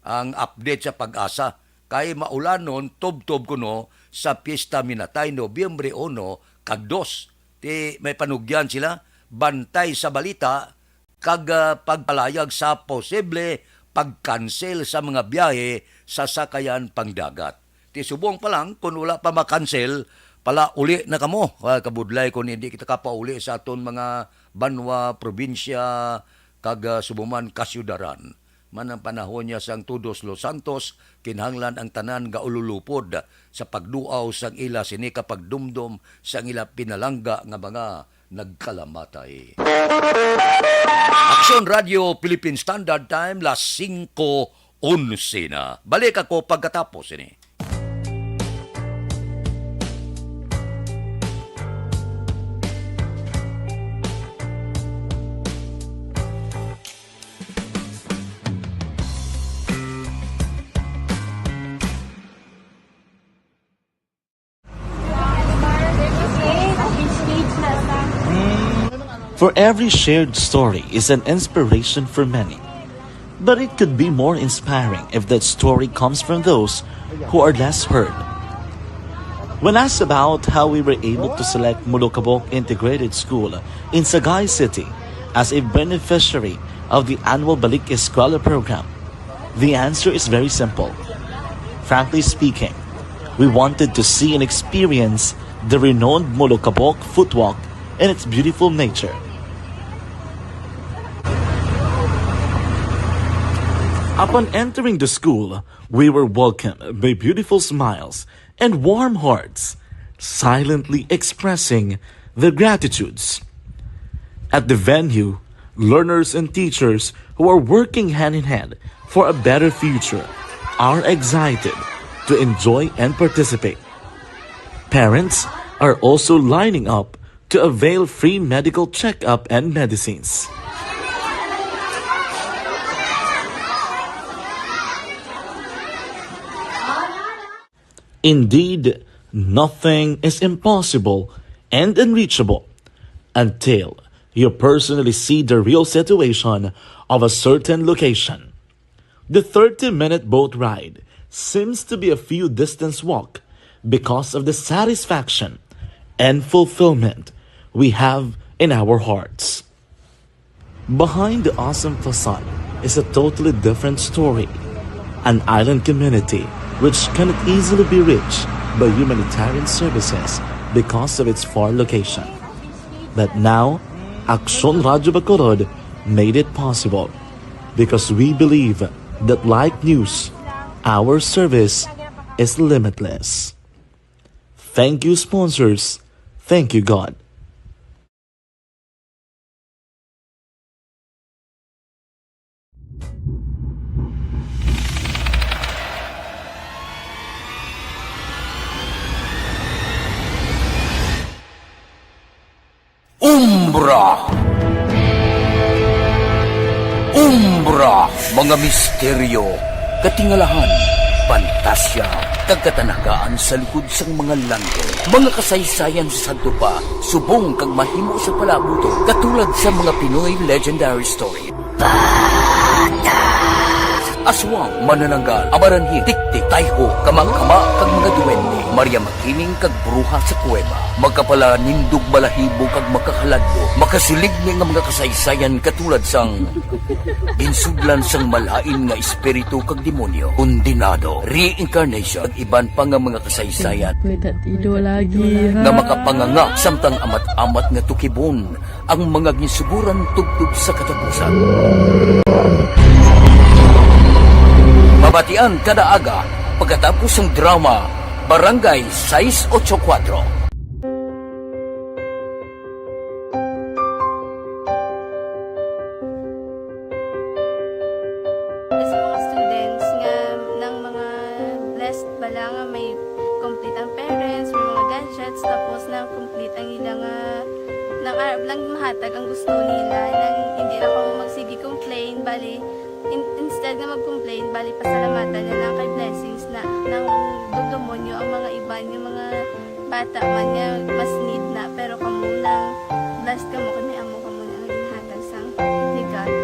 Ang update sa PAGASA, kay maulanon tubtob kuno sa Pista Minatay, Nobyembre uno kag dos. Ti may panugyan sila, bantay sa balita, kag, ah, pagpalayag sa posible pag-cancel sa mga biyahe sa sakayan pangdagat. Ti subong pa lang, kun wala pa ma-cancel, palauli na kamo. Ah, kabudlay kun hindi kita kapauli sa aton mga banwa, probinsya, kag, ah, subong man kasyudaran. Man ang panahon niya sang Todos los Santos, kinahanglan ang tanan gaululupod sa pagduaw sang ila sini ka pagdumdom sang ila pinalangga nga mga nagkalamatay. Aksyon Radio Philippine Standard Time, las singko onse na. Balik ako pagkatapos ini. For every shared story is an inspiration for many. But it could be more inspiring if that story comes from those who are less heard. When asked about how we were able to select Molokabok Integrated School in Sagay City as a beneficiary of the annual Balik Eskwela program, the answer is very simple. Frankly speaking, we wanted to see and experience the renowned Molokabok Footwalk in its beautiful nature. Upon entering the school, we were welcomed by beautiful smiles and warm hearts, silently expressing their gratitudes. At the venue, learners and teachers who are working hand in hand for a better future are excited to enjoy and participate. Parents are also lining up to avail free medical checkup and medicines. Indeed, nothing is impossible and unreachable until you personally see the real situation of a certain location. The thirty-minute boat ride seems to be a few distance walk because of the satisfaction and fulfillment we have in our hearts. Behind the awesome facade is a totally different story, an island community which cannot easily be reached by humanitarian services because of its far location. But now, Aksyon Radyo Bacolod made it possible because we believe that like news, our service is limitless. Thank you, sponsors. Thank you, God. Umbra. Umbra, mga misteryo, katingalahan, pantasya, kag katanagaan sa likod sang mga langit. Mga kasaysayan sa sadto pa, subong kag mahimo sa palabot, katulad sa mga Pinoy legendary story. Aswang, manananggal, amaranhi, tiktik, tayho, kamangkama, kag mga duwende, Maria Makining kag bruha sa kuweba, makapalanindog balahibo kag makakaladlo, makasiligni nga mga kasaysayan katulad sang ginsudlan sang malain nga espiritu kag demonyo, kondenado, reincarnation, kag iban pa nga mga kasaysayan May tatido lagi, ha? Nga makapanganga samtang amat-amat nga tukibon ang mga ginsuguran tubtob sa katapusan. Mabatian kada aga pagkatapos sang drama Barangay sais ocho kuwatro. Sa mga students nga nang mga blessed bala nga may complete ang parents, may mga gadgets, tapos na complete ang ila nga nang arab lang mahatag ang gusto nila, nang hindi na ko magsige complain, bali in, instead nga mag-complain, bali pasalamatan na lang kay blessings na nang dugdumonyo ang mga iban nga mga bata man nga mas need na, pero kamo nang blessed kamo kay may amo kamo nga ginhatag sang ni God.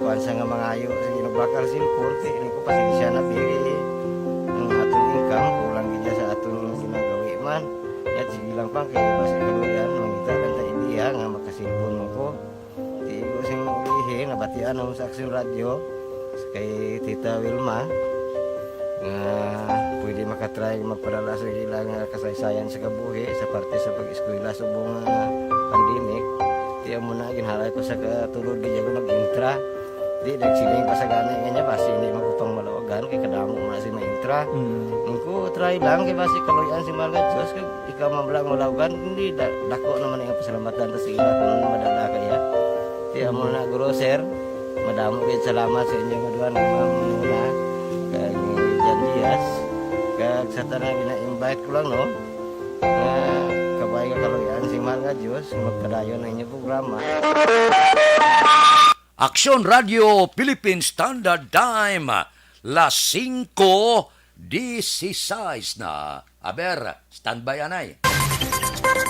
Kuan sa nga mangayo sa ginubakal sin korte, ini ko pasensya na diri. Ang aton income, kulang gid sa aton ginagawi man. Yat sige lang pang kay basi kaluyan, mangita lang ta ideya nga makasilpon mo ko. Tigo sing ulihi, nabatian ang sa Aksyon Radyo kay Tita Wilma nga pwede makatry magpadala sa ilang kasaysayan sa kabuhi sa parte sa pag-eskwela subong nga pandemic. Tiyan mo na, ginhalay ko sa katulog, di ako nag-intra. Di, nagsiling pa sa gani nga niya, basi hindi mo ko pang malawagan, kay kadamo mo na si maintra. Mm. Nung ko, try lang, kay basi kaluyan si mga Diyos, kag ikaw man lang malawagan, hindi, da, dako naman ang pasalamatan ta sa ila kung madala kaya. Tiyan mo na, guro, sir, madamo kayo salamat sa inyo nga duha nga mga muna, kag ni Jan Diaz, kag sa tanan gina-invite ko lang, no? Nga kabay nga kaluyan si mahal nga Diyos, nga magpadayon ang inyong programa. Aksyon Radio Philippine Standard Time, Las singko disisais na. Aber, standby anay.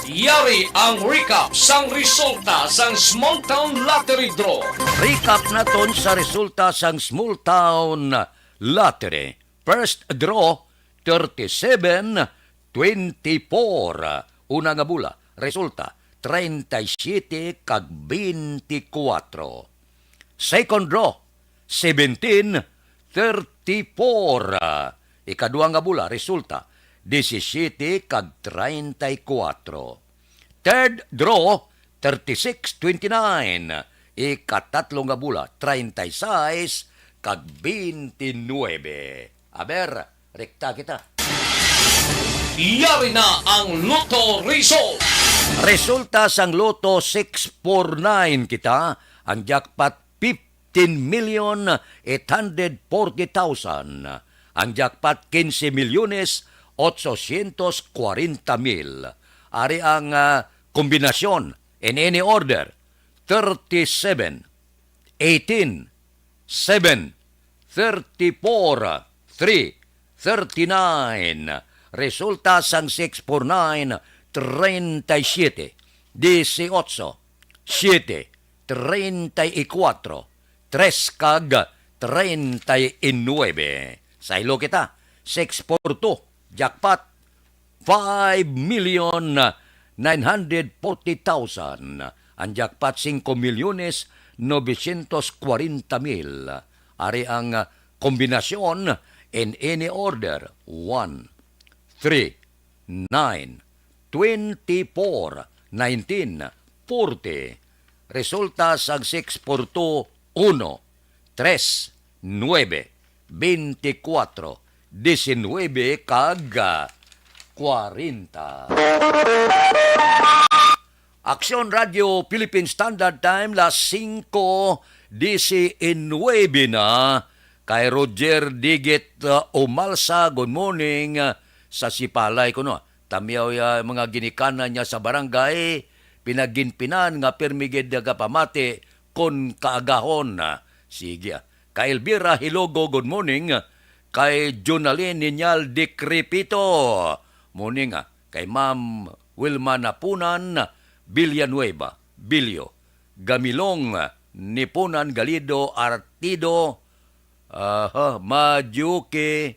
Yari ang recap sang resulta sang Small Town Lottery Draw. Recap naton sa resulta sang Small Town Lottery. First draw, thirty-seven twenty-four. Una nga bola, resulta, treinta y siete kag twenty-four. Second draw, seventeen thirty-four. Ikadua nga bola, resulta, disisiete kag treinta y kuatro. Third draw, thirty-six twenty-nine. Ikatatlo nga bola, treinta y seis kag twenty-nuebe. Aber, rekta kita. Yari na ang Lotto result. Resulta sang Lotto six four nine kita, ang jackpot fifteen million eight hundred forty thousand. Ang jackpot, quince milyones ochocientos cuarenta mil. Ari ang, ah, kombinasyon in any order, thirty-seven, eighteen, seven, thirty-four, three, thirty-nine. Resulta sang six four nine, treinta y siete, dieciocho, siete, treinta y cuatro, tres kag treinta y nuebe. Saylo kita, six four two, jackpot, five million nine hundred forty thousand. Ang jackpot, cinco milyones novecientos cuarenta mil. Ari ang, ah, kombinasyon in any order, one, three, nine, twenty-four, nineteen, forty. Resulta sang six four two, uno, tres, nuebe, twenty-four, diecinuebe, kag, ah, kwarenta. Aksyon Radio Philippine Standard Time, las singko diecinuebe na. Kay Roger Digit, uh, Umalsa, good morning, uh, sa Sipalay kuno. Tamyaw ya mga ginikanan niya sa barangay, pinaginpinan nga pirmi gid nagapamati kon kaagahon. Ah, sige, ah. Kay Elvira Hilogo, good morning. Kay Jonalyn Niñal Decrepito, morning, ah. Kay Ma'am Wilma Napunan Villanueva, Bilyo, Gamilong, Nipunan Galido, Artido, aha, Majuki,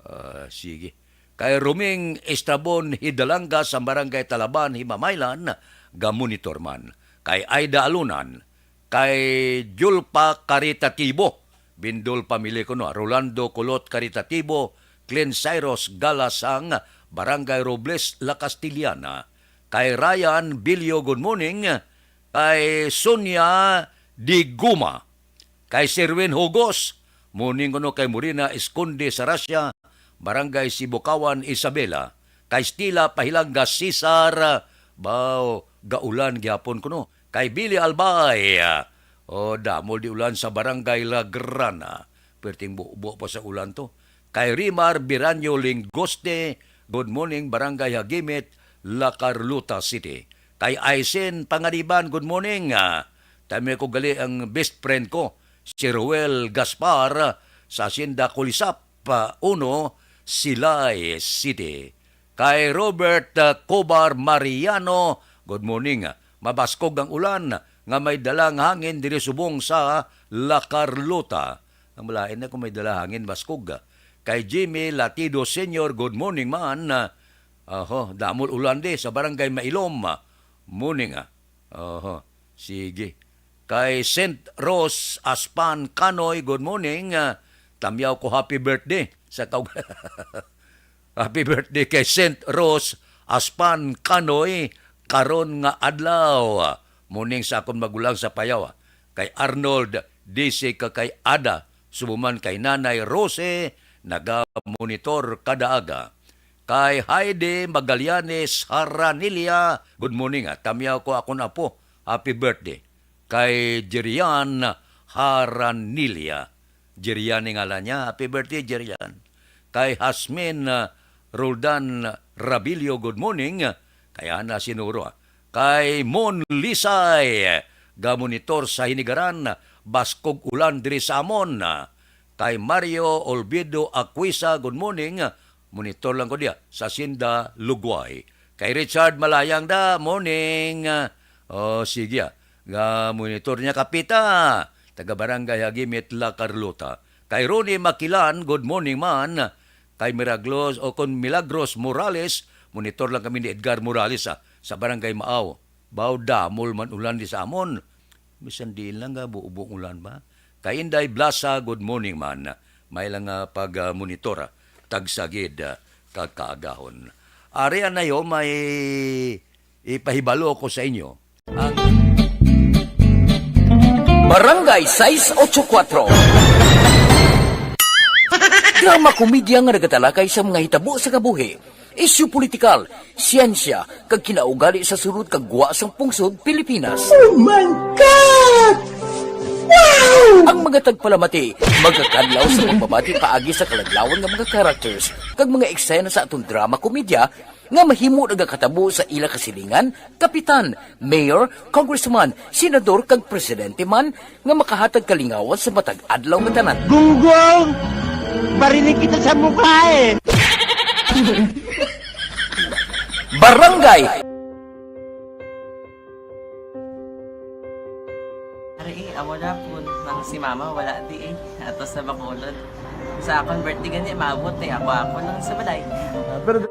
ah, sige. Kay Roming Estrabon Hidalanga sa Barangay Talaban, Himamaylan, gamonitor man. Kay Aida Alunan, kay Julpa Caritatibo, Bindol Family kuno, Rolando Kulot Caritatibo, Clean Cyrus Galasang, Barangay Robles, La Castellana. Kay Ryan Bilyo, good morning. Kay Sonia Diguma. Kay Sherwin Hugos, morning kuno. Kay Morena Esconde Sarasia, Barangay Sibukawan, Isabela. Kay Stila Pahilanga Cesar, baw, gaulan gihapon kuno. Kay Billy Albay, oh, damol di ulan sa Barangay La Grana. Perting bubo pa sa ulan to. Kay Rimar Biranyo Lingoste, good morning, Barangay Hagimit, La Carlota City. Kay Aisin Panganiban, good morning. Ah, tami ko gali ang best friend ko, si Roel Gaspar, sa Hacienda Kulisap, ah, uno, Silay City. Kay Robert, ah, Cobar Mariano, good morning. Mabaskog ang ulan nga may dalang hangin diri subong sa La Carlota. Ang malain na kung may dala hangin, baskog. Kay Jimmy Latido Senior, good morning man. Aho, damol ulan di sa Barangay Mailom. Morning, ah. Oho, sige. Kay Saint Rose Aspan Kanoy, good morning. Ah, tamyaw ko happy birthday sa kaug-, happy birthday kay Saint Rose Aspan Kanoy karon nga adlaw. Morning sa akon magulang sa Payaw. Kay Arnold, D C ka kay Ada, subo man kay Nanay Rose, naga-monitor kada aga. Kay Heidi Magallanes Haranilia, good morning, ah. Tamyaw ko akon apo. Happy birthday. Kay Jerian Haranilia. Jerian ni ngalan niya. Happy birthday, Jerian. Kay Hasmin, ah, Roldan Rabilio, good morning. Kay Ana Sinuro, ah. Kay Mon Lisay, gamonitor sa Hinigaran, baskog ulan diri sa amon. Kay Mario Olvido Aquisa, good morning. Monitor lang ko diya sa Sinda, Lugway. Kay Richard Malayang da, morning. Oh, sige. Nga monitor niya, Kapita. Taga Barangay Hagimit, La Carlota. Kay Ronnie Makilan, good morning man. Kay Miraglos, o kon Milagros Morales, monitor lang kami ni Edgar Morales, ah, sa Barangay Maaw. Baw damol man ulan di sa amon. Bisan diin lang nga buubong ulan ba? Kay Inday Blasa, good morning man. May lang nga pag-monitor, ah, tagsagid, ah, kag kaagahon. Ari anayo may ipahibalo ko sa inyo. Ang Barangay sais ocho kuwatro. Drama komedya nga nagatalakay sa mga hitabo sa kabuhi, isyu politikal, siyensya, kag kinaugali sa sulod kag gwa sang pungsod Pilipinas. Oh my God! Wow! Ang mga tagpalamati magakadlaw sa pagbabati paagi sa kaladlawan nga mga characters kag mga eksena sa aton drama komedya nga mahimo nagakatabo sa ila kasilingan, kapitan, mayor, congressman, senador, kag presidente man nga makahatag kalingawan sa matag adlaw nga tanan. Gunggong! Barinig kita sa mukha eh! Barangay! Ari eh, amo na po nang si mama wala di eh. Ato sa Bacolod. Sa akong birthday gani, maabot eh. Ako-ako lang sa balay. Ah, pero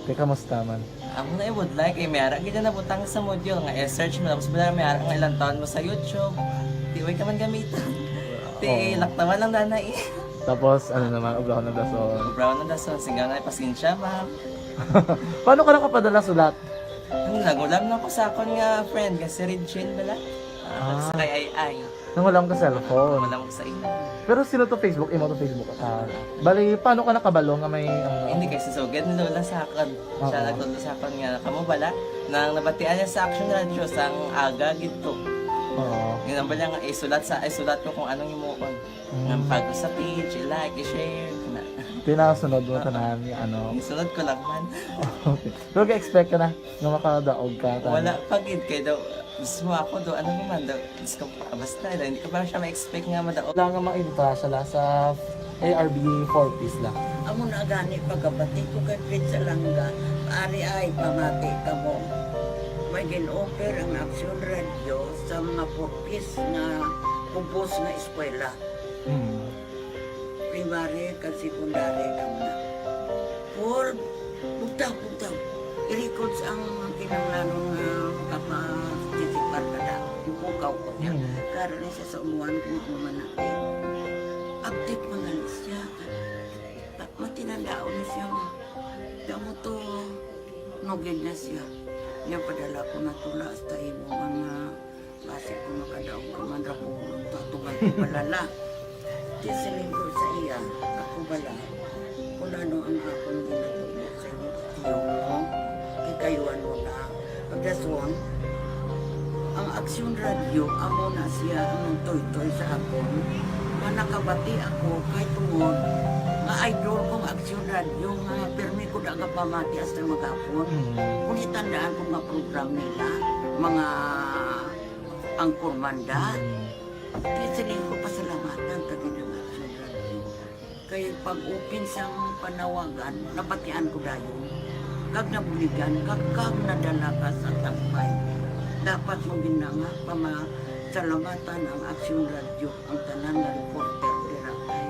Te, kamusta man? Amo na ibudlay kay may ara gid na nabutang sa module nga i-search mo, tapos bala may ara nga ilang taon mo sa YouTube. Di way ka man gamiton. Ti Oo. Laktawan lang dana eh. Tapos, ano naman, obrahon ng dason. Obrahon ng dason, sigaw na, "Pasensya, ma'am." Paano ka nakapadala sulat? Ano, nagulam na ko sa akon nga friend, nga si Regine bala. Ah, Ah. Sa kay Ay Ay. Nangulam ka cellphone? Nangulam ko sa imo. Pero sino to Facebook? Imo to Facebook? Ah, bali, paano ka nakabalo nga may, ano? Hindi, kay si Sugad ni Lola sa akon. Siya Oo. Nagtudlo sa akon nga, kamo bala, nang nabatian niya sa Action Radio, sang aga gid to. Oo. Yun ang bala nga, isulat sa, isulat ko kung anong himuon. Mm. Nga pag sa page, i-like, i-share, na. Tinasunod mo Oo. Tanan, ano? Isunod ko lang man. Okay. Pero ga-expect ka na nga makadaog ka, tanan? Wala pa gid, kay daw, mismo ako daw, ano naman daw, Diyos ko, ah, basta, hindi ko pa siya ma-expect nga madaog. Wala nga ma-invite siya la sa A R B four Ps la. Amo na gani pagkabati ko kay Fred Salanga, ari ay pamati kamo. May gin-offer ang Action Radio sa mga four Ps nga kubos nga eskwela. Mm. Primary kag secondary kamo na. Paul, bugtaw, bugtaw. I-records ang kinahanglanon nga makaparticipar ka na. Ipukaw ko niya. Mm. Karon ni siya sa umuan kung ano man natin. Update man gani siya. Ta-, matinandaon ni siya nga. Di mo to, nugid na siya. Niya padala ko na tula hasta imo mga Basi kung makadaog ka man ra ko, tatugan ko balala. Di siling ko sa iya, ako bala, kung ano ang akong ginatubo sa inyo, tiyo mo, ikayuan mo na. Pagdason, ang Aksyon Radio, amo na siya ang nagtoy-toy sa akon. Nga nakabati ako, kay tungod, nga idol kong Aksyon Radio, nga pirmi ko da nga pamati hasta maghapon. Mm. Kung itandaan ko nga program nila, mga Ang Kurmanda. Mm. Kaya siling ko pasalamatan ta gid ang Action Radio. Kay pag-open sang panawagan, nabatian ko dayon. Kag nabuligan, kag, kag nadala ka sa tampay. Dapat mo gid na nga pamasalamatan ang Action Radio, ang tanan nga reporter dira kay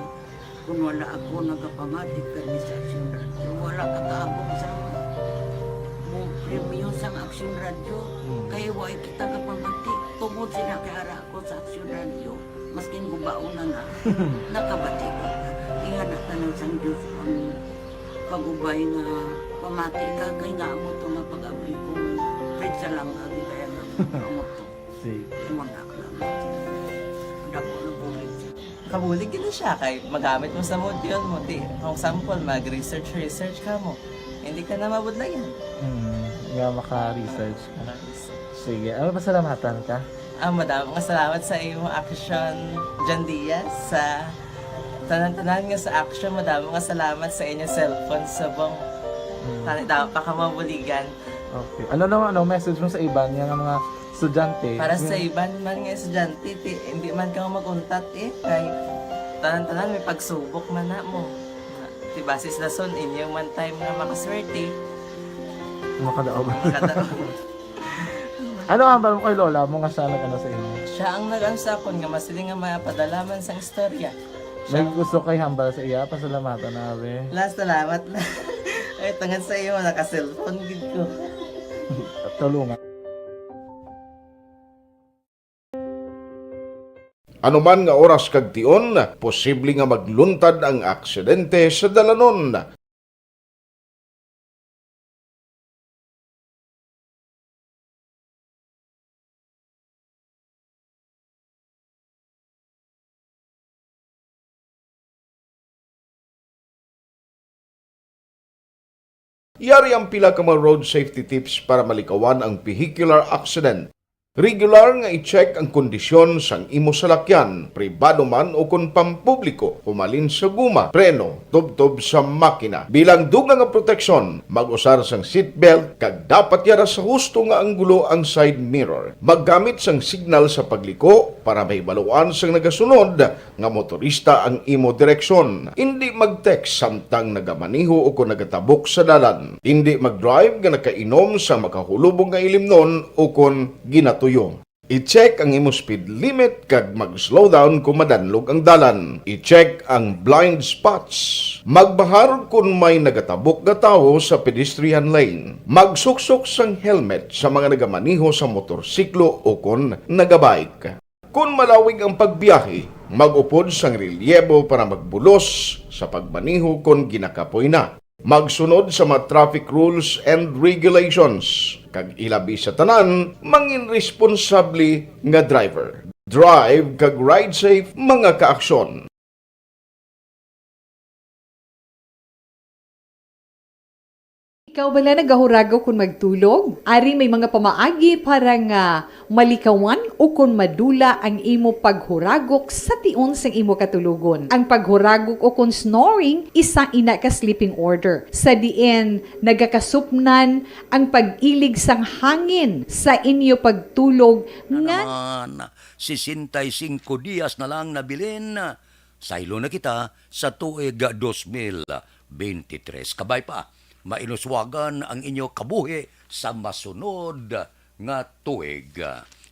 Kung wala ako nagapamati kay Miss Action Radio, wala ka kaabot sa mo premyo sang Action Radio. Hmm. Kay wa kita gapamati. Tungod sila kay ara ako sa Action Radio, maskin gubaon na na, nakabati ko. Ingana tanan sang Diyos ang pag-ubay nga Pamati ka, kay nga amo to nga pag-abri ko. Pwede sa langga, di kaya nga amo to. Sige. Imo na lang. Dako na bulig. Kabulig gid na siya kay magamit mo sa module mo. Di, for example, mag-research, research ka mo. Hindi ka na mabudlayan. Hmm, nga maka-research ka. Maka-research. Sige, ano, pasalamatan ka? Ah, madamo nga salamat sa imo action, John Diaz, sa tanan-tanan nga sa action. Madamo nga salamat sa inyo cellphone subong. Hmm. Tani, damo pa ka mabuligan. Okay. Ano naman, ano, message mo sa iban nga mga estudyante? Para sa Yung iban man nga estudyante, ti, hindi man ka mag-untat eh. Kay tanan-tanan may pagsubok man na mo. Ti, basis na son, inyo man time nga makaswerte. Makadaog. Makadaog. Ano hambal mo kay lola mo nga siya nag-ano sa imo? Siya ang nag-ano sa akon nga masiling nga mapadala man sang istorya. May gusto kay hambal sa iya, pasalamatan na, abi. La, salamat na. Ay, tungod sa iyo, naka-cellphone gid ko. Tulungan. Anuman nga oras kag tion, posible nga magluntad ang aksidente sa dalanon. Yari ang pila ka mga road safety tips para malikawan ang vehicular accident. Regular nga i-check ang kondisyon sang imo salakyan, pribado man o kon pampubliko, humalin sa guma, preno, tubtob sa makina. Bilang dugang nga proteksyon, mag-usar sang seatbelt kag dapat yara sa husto nga anggulo ang side mirror. Maggamit sang signal sa pagliko para mahibaluan sang nagasunod nga motorista ang imo direksyon. Indi mag-text samtang nagamaneho o kon nagatabok sa dalan. Indi mag-drive nga nakainom sa makahulubong nga ilimnon o kon ginatuyo. I-check ang imo speed limit kag mag-slow down kon madanlog ang dalan. I-check ang blind spots. Magbahar kon may nagatabok nga tawo sa pedestrian lane. Magsuksok sang helmet sa mga nagamaneho sa motorsiklo o kon nagabike. Kon malawig ang pagbiyahe, mag-upod sang relyebo para magbulos sa pagmaneho kon ginakapoy na. Magsunod sa mga traffic rules and regulations, kag ilabi sa tanan, mangin responsable nga driver. Drive kag ride safe, mga kaaksyon. Ikaw bala nagahuragok kon magtulog? Ari may mga pamaagi para nga malikawan o kon madula ang imo paghuragok sa tion sang imo katulogon. Ang paghuragok o kon snoring, isa ina ka sleeping order, sa diin nagakasupnan ang pag-ilig sang hangin sa inyo pagtulog Na nga naman, sesenta y cinco dias na lang nabilin. Saylo na kita sa tuig dos mil bente tres. Kabay pa, mainuswagan ang inyo kabuhi sa masunod nga tuig.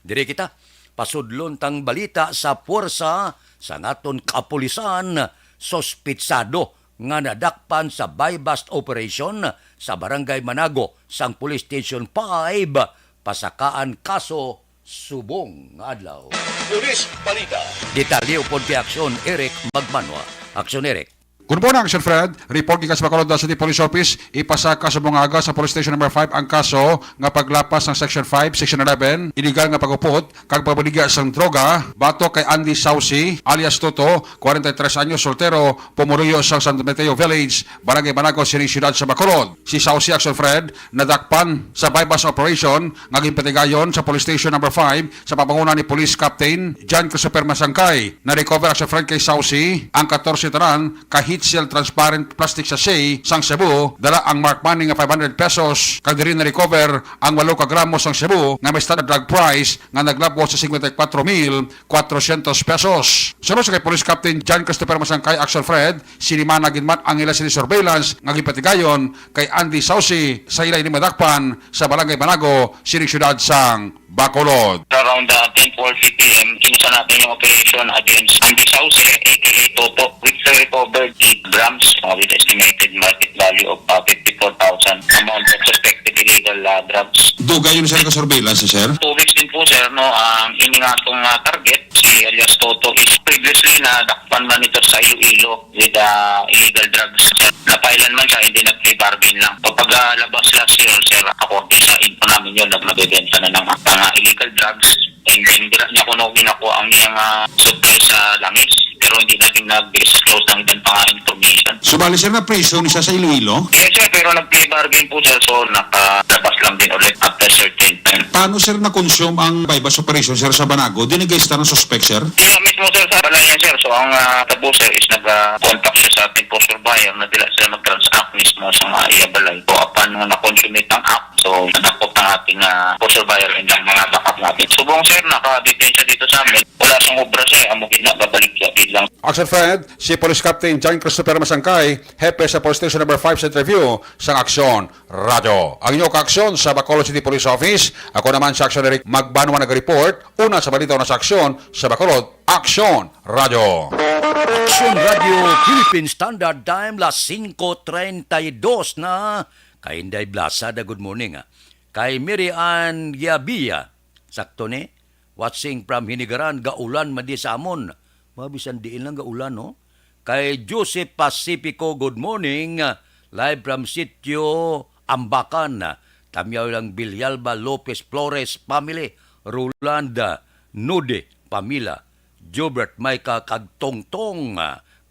Diri kita, pasudlon tang balita sa puwersa sa naton kapulisan, suspitsado nga nadakpan sa buy-bust operation sa Barangay Manago sang Police Station five, pasakaan kaso subong nga adlaw. Police Balita. Detalye upod kay Aksyon Eric Magmanwa. Aksyon Eric. Good morning, Action Fred. Report gikan sa Bacolod City Police Office, ipasaka subong nga aga sa Police Station Number five ang kaso nga paglapas sang Section five, Section eleven, illegal nga pag-upod kag pagbaligya sang droga batok kay Andy Sauci alias Toto, kwarenta y tres anyos, soltero, pumuluyo sa San Mateo Village, Barangay Manago, sining siyudad sa Bacolod. Si Sauci, Action Fred, nadakpan sa buy-bust operation nga ginpatigayon sa Police Station Number five sa pamanguna ni Police Captain John Christopher Masangkay. Na-recover, Action Fred, kay Sauci ang katorse tanan ka heat-sealed transparent plastic sachet sang shabu, dala ang marked money nga five hundred pesos, kag diri na-recover ang walo ka gramo sang shabu nga may standard drug price nga naglabot sa singkwenta y kwatro mil kwatrosyentos pesos. Suno sa kay Police Captain John Christopher Masangkay, Action Fred, sini man na ginmat ang ila sini surveillance nga ginpatigayon kay Andy Sauci sa ila ini madakpan sa Barangay Manago, sining siyudad sang Bacolod. Around, uh, ten forty P M, kinusa natin yung operation against Andy Sauce, A K A Toto, which recovered eight grams, uh, with estimated market value of, uh, fifty-four thousand. Amount of suspected illegal illegal, ah, drugs. Dugay yun, sir, ka surveillance, sir? Two weeks din po, sir, no, ang ini nga atong, ah, target, si alias Toto, is previously nadakpan man ito sa Iloilo with, ah, illegal drugs. Sir, napailan man siya, hindi nag-plea bargain lang. Kapag, ah, labas last year, sir, according sa info namin yun, nag-, nabebenta na ng mga illegal drugs. And then, dira niya kuno ginakuha ang iyang, ah, supply sa langis. Pero hindi natin nag-disclose ang ilang mga information. Subali, sir, na-priso ni siya sa Iloilo? Yes, sir, pero nag-plea bargain po, sir. So, nakalabas lang din ulit after certain time. Paano, sir, na-consume ang buy-bust operation, sir, sa Banago? Di nag-istar ang suspect, sir? Siya mismo, sir, sa balay niya, sir. So, ang, ah, tabo, sir, is nag-contact siya sa ating poseur buyer na dila sila mag-transact mismo sa mga iya balay. So, upon nga na-consummate ang act, so, nadakop ang ating, ah, poseur buyer and ang mga backup natin. Subong, sir, naka-detain siya dito sa amin. Wala siyang obra, sir. Amo gid na, babalik siya lang. Action Fred, si Police Captain John Christopher Masangkay, hepe sa Police Station Number Five sa interview sang Aksyon Radyo. Ang inyo kaaksyon sa Bacolod City Police Office, ako naman si Aksyon Eric Magbanwa nag-report, una sa balita, una sa aksyon sa Bacolod, Aksyon Radyo. Aksyon Radyo Philippine Standard Time, las singko treinta y dos na. Kay Inday Blasada, good morning, ah. Kay Mary Ann Giabia, sakto ni? Watching from Hinigaran, gaulan man di sa amon. Mabisan diin lang gaulan, no? Kay Joseph Pacifico, good morning. Live from Sitio Ambakan. Tamyaw lang Villalba Lopez Flores family, Rolanda Nude Pamila, Jobert Maika kag Tongtong.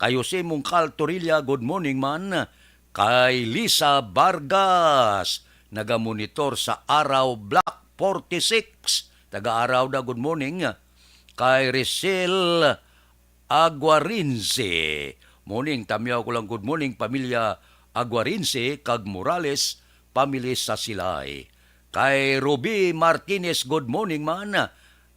Kay Jose Mungkal Torilla, good morning man. Kay Lisa Vargas, nagamonitor sa Araw Block forty-six. Taga-Araw da, good morning. Kay Rachel Aguarinse, morning, tamyaw ko lang, good morning, pamilya Aguarinse kag Morales, family sa Silay. Kay Ruby Martinez, good morning man.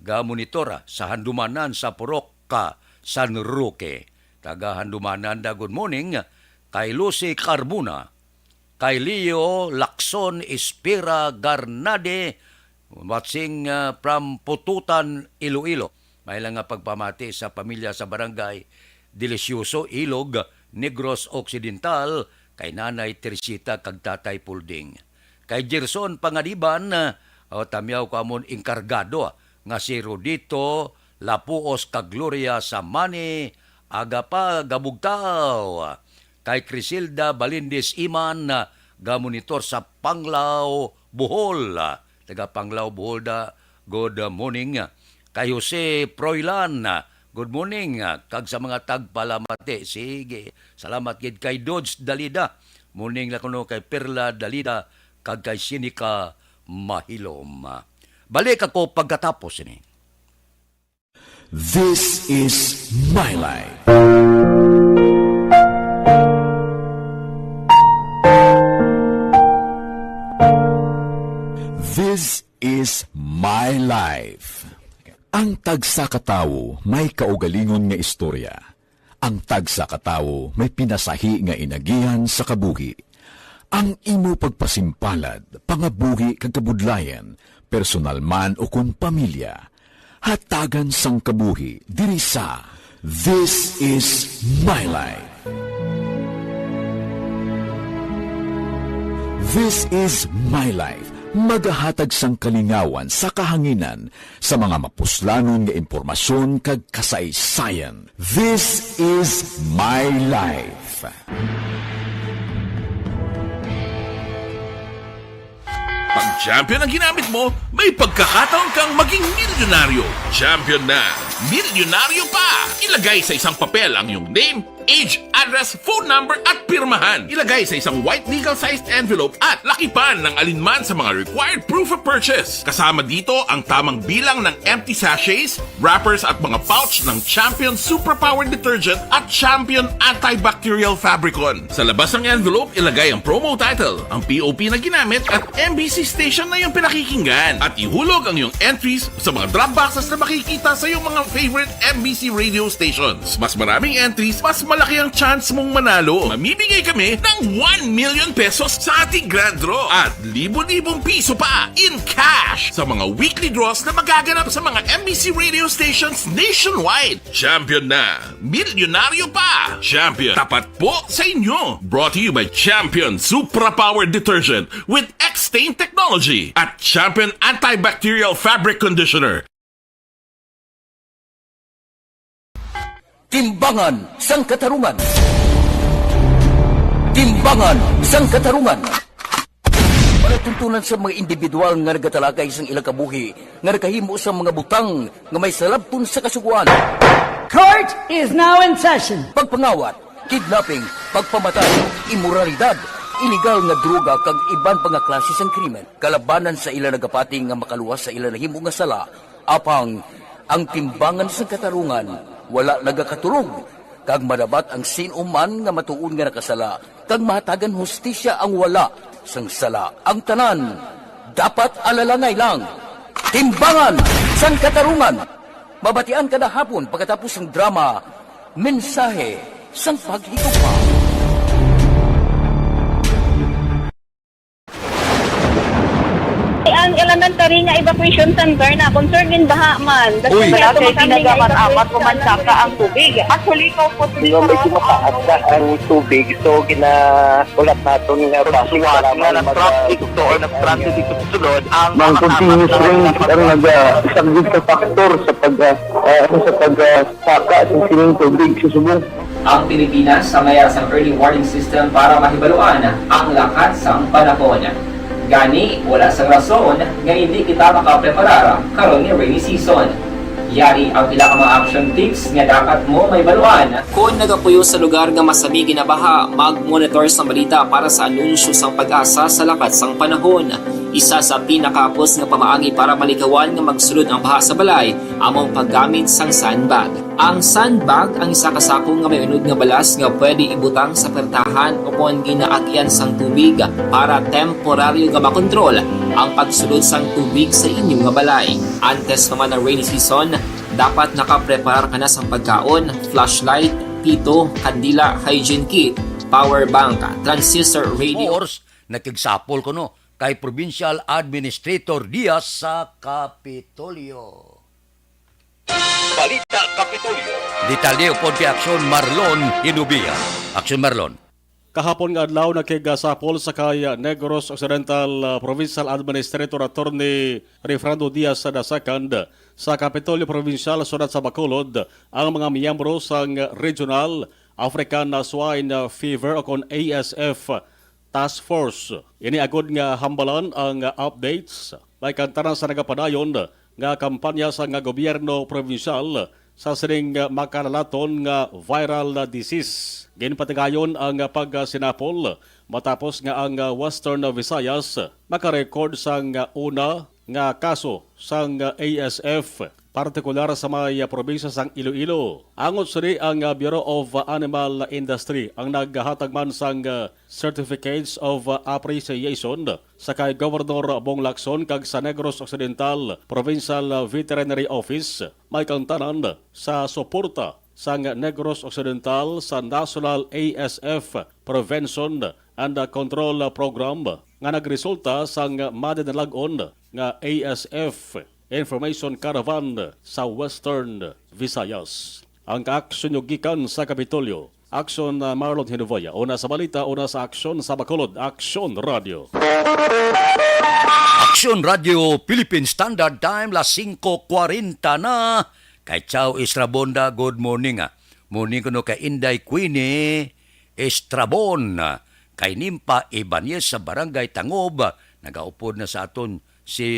Gamonitor sa Handumanan sa Purok ka San Roque. Taga Handumanan da, good morning. Kay Lucy Carbona, kay Leo Lacson Espira Garnade, watching, uh, from Pututan, Iloilo. May lang nga pagpamati sa pamilya sa barangay Delicioso, Ilog, Negros Occidental, kay Nanay Teresita kag Tatay Pulding. Kay Gerson Pangadiban, uh, o tamyaw ko amon enkargado, ah, nga si Rodito Lapuos kag Gloria Samani, aga pa gabugtaw. Kay Crisilda Balindis Iman, ah, gamonitor sa Panglao, Bohol. Ah, taga Panglao, Bohol da, good morning. Kay Jose Froilan, ah, good morning, ah, kag sa mga tagpalamati. Sige, salamat gid kay Dodge Dalida. Morning la kuno kay Perla Dalida kag kay Sinica Mahilom. Balik ako pagkatapos ini. This is my life. This is my life. Ang tagsa ka tawo may kaugalingon nga istorya. Ang tagsa ka tawo may pinasahi nga inagihan sa kabuhi. Ang imo pagpasimpalad, pangabuhi kag kabudlayan, personal man ukon pamilya, hatagan sang kabuhi diri sa This Is My Life. This Is My Life, magahatag sang kalingawan sa kahanginan sa mga mapuslanon nga impormasyon kag kasaysayan. This Is My Life. Pag champion ang ginamit mo, may pagkakataon kang maging milyonaryo. Champion na, milyonaryo pa! Ilagay sa isang papel ang iyong name, age, address, phone number, at pirmahan. Ilagay sa isang white legal-sized envelope at lakipan ng alinman sa mga required proof of purchase. Kasama dito ang tamang bilang ng empty sachets, wrappers at mga pouch ng Champion Superpower Detergent at Champion Antibacterial Fabricon. Sa labas ng envelope, ilagay ang promo title, ang P O P na ginamit at M B C station na iyong pinakikinggan. At ihulog ang iyong entries sa mga drop boxes na makikita sa iyong mga favorite M B C radio stations. Mas maraming entries, mas Malaki ang chance mong manalo. Mamimigay kami ng one million pesos sa ating grand draw at libo-libong piso pa in cash sa mga weekly draws na magaganap sa mga M B C radio stations nationwide. Champion na! Milyonaryo pa! Champion, tapat po sa inyo! Brought to you by Champion Supra Power Detergent with X-Stain Technology at Champion Antibacterial Fabric Conditioner. Timbangan sang Katarungan. Timbangan sang Katarungan. Palatuntunan sa mga individual nga nagatalakay sang ilang kabuhi nga nakahimo sang mga butang nga may salabton sa kasugoan. Court is now in session. Pagpangawat, kidnapping, pagpamatay, imoralidad, iligal nga droga kag iban pa nga klase sang krimen kalabanan sa ila nagapati nga makaluwas sa ila nahimo nga sala. Apang ang timbangan sang katarungan wala nagakatulog, kag madabat ang sin-o man nga matuod nga nakasala, kag mahatagan hustisya ang wala sang sala. Ang tanan dapat alalangay lang. Timbangan sang Katarungan, mabatian kada hapon pagkatapos sang drama, Mensahe sang Paghigugma. Ang elementary nga evacuation center na concerned in baha man. Uy! Wala kay ginagamat-amat o mansaka ang tubig. Actually, ko po dito medyo mataas na ang tubig. So, ginahulat naton nga basi para nga nag-traffic to or nag-transit dito sa sulod ang mga continuous rain ang nagasaglit sa factor sa pag ah, ah, sa pag ah, saka sa sining tubig sa subong. Ang Pilipinas sa mayara sang early warning system para mahibaluan ang lakat sang panahon. Gani, wala sang rason nga indi kita makapreparar karon nga rainy season. Yari ang pila ka mga action tips nga dapat mo mahibaluan. Kon nagapuyo sa lugar nga masami ginabaha, mag-monitor sang balita para sa anunsyo sang PAGASA sa lakat sang panahon. Isa sa pinakahapos nga pamaagi para malikawan nga magsulod ang baha sa balay amo ang paggamit sang sandbag. Ang sandbag ang isa ka sako nga may unod nga balas nga pwede ibutang sa pertahan o kon ginaagyan sang tubig para temporaryo nga makontrol ang pagsulod sang tubig sa inyo nga balay. Antes pa man ang rainy season, dapat nakapreparar ka na sang pagkaon, flashlight, pito, kandila, hygiene kit, power bank, transistor radio. Force, nakigsapol kuno kay Provincial Administrator Diaz sa Kapitolyo. Balita Kapitolyo. Detalye upod kay Aksyon Marlon Hinubia. Aksyon Marlon. Kahapon nga adlaw, nakigasapol sa kay Negros Occidental, ah, Provincial Administrator Attorney Refrando Diaz the second sa Kapitolyo Provincial, Syudad sa Bacolod, ang mga miyembro sang Regional African Swine Fever o kon A S F Task Force. Ini agod nga hambalan ang updates may kantanan sa nagapadayon nga kampanya sang gobyerno probinsyal sa sining makalalaton nga viral disease. Ginpatigayon ang pagsinapol matapos nga ang Western Visayas makarecord sang una nga kaso sang A S F, partikular sa may probinsya sang Iloilo. Angot sini ang Bureau of Animal Industry ang naghatag man sang Certificates of Appreciation sa kay Gobernador Bong Lacson kag sa Negros Occidental Provincial Veterinary Office, may kantanan sa suporta sang Negros Occidental sa National A S F Prevention and Control Program nga nagresulta sang madinalag-on nga A S F Information Caravan sa Western Visayas. Ang kaaksyon nyo gikan sa Kapitolyo. Aksyon, ah, Marlon Hinuvoya. Una sa balita, una sa aksyon sa Bacolod. Aksyon Radio. Aksyon Radio Philippine Standard Time, las singko kwarenta na. Kay Chow Estrabonda, good morning, ah. Morning kuno kay Inday Queenie Estrabon, ah, kay Nimpa Ibanez sa Barangay Tangob, ah, nagaupod na sa aton si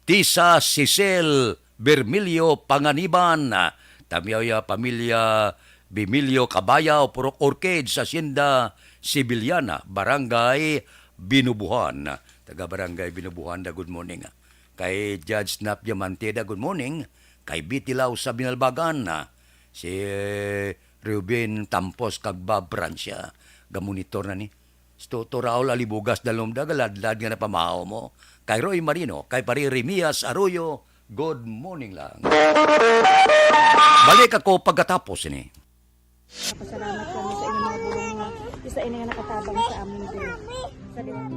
Tisa Cecil Bermilio Panganiban, ah, Tamyaya Pamilya Bimilio Kabayaw, Purok Orchid sa Hacienda Sibiliana, Barangay Binubuhan. Taga Barangay Binubuhan, da, good morning, ah. Kay Judge Nap Diamante, da, good morning. Kay Bitilaw sa Binalbagan, ah, si Reuben Tampos kag Bob Francia. Gamonitor na ni. Si Toto Raul Alibugas Dalom, da, galadlad nga napamahaw mo. Kay Roy Marino, kay Pare Remias Arroyo, Good morning lang. Balik ako pagkatapos ini. Pasalamat kami sa inyong mga bulong nga isa ini nga nakatabang sa amon diri. Sa liwat.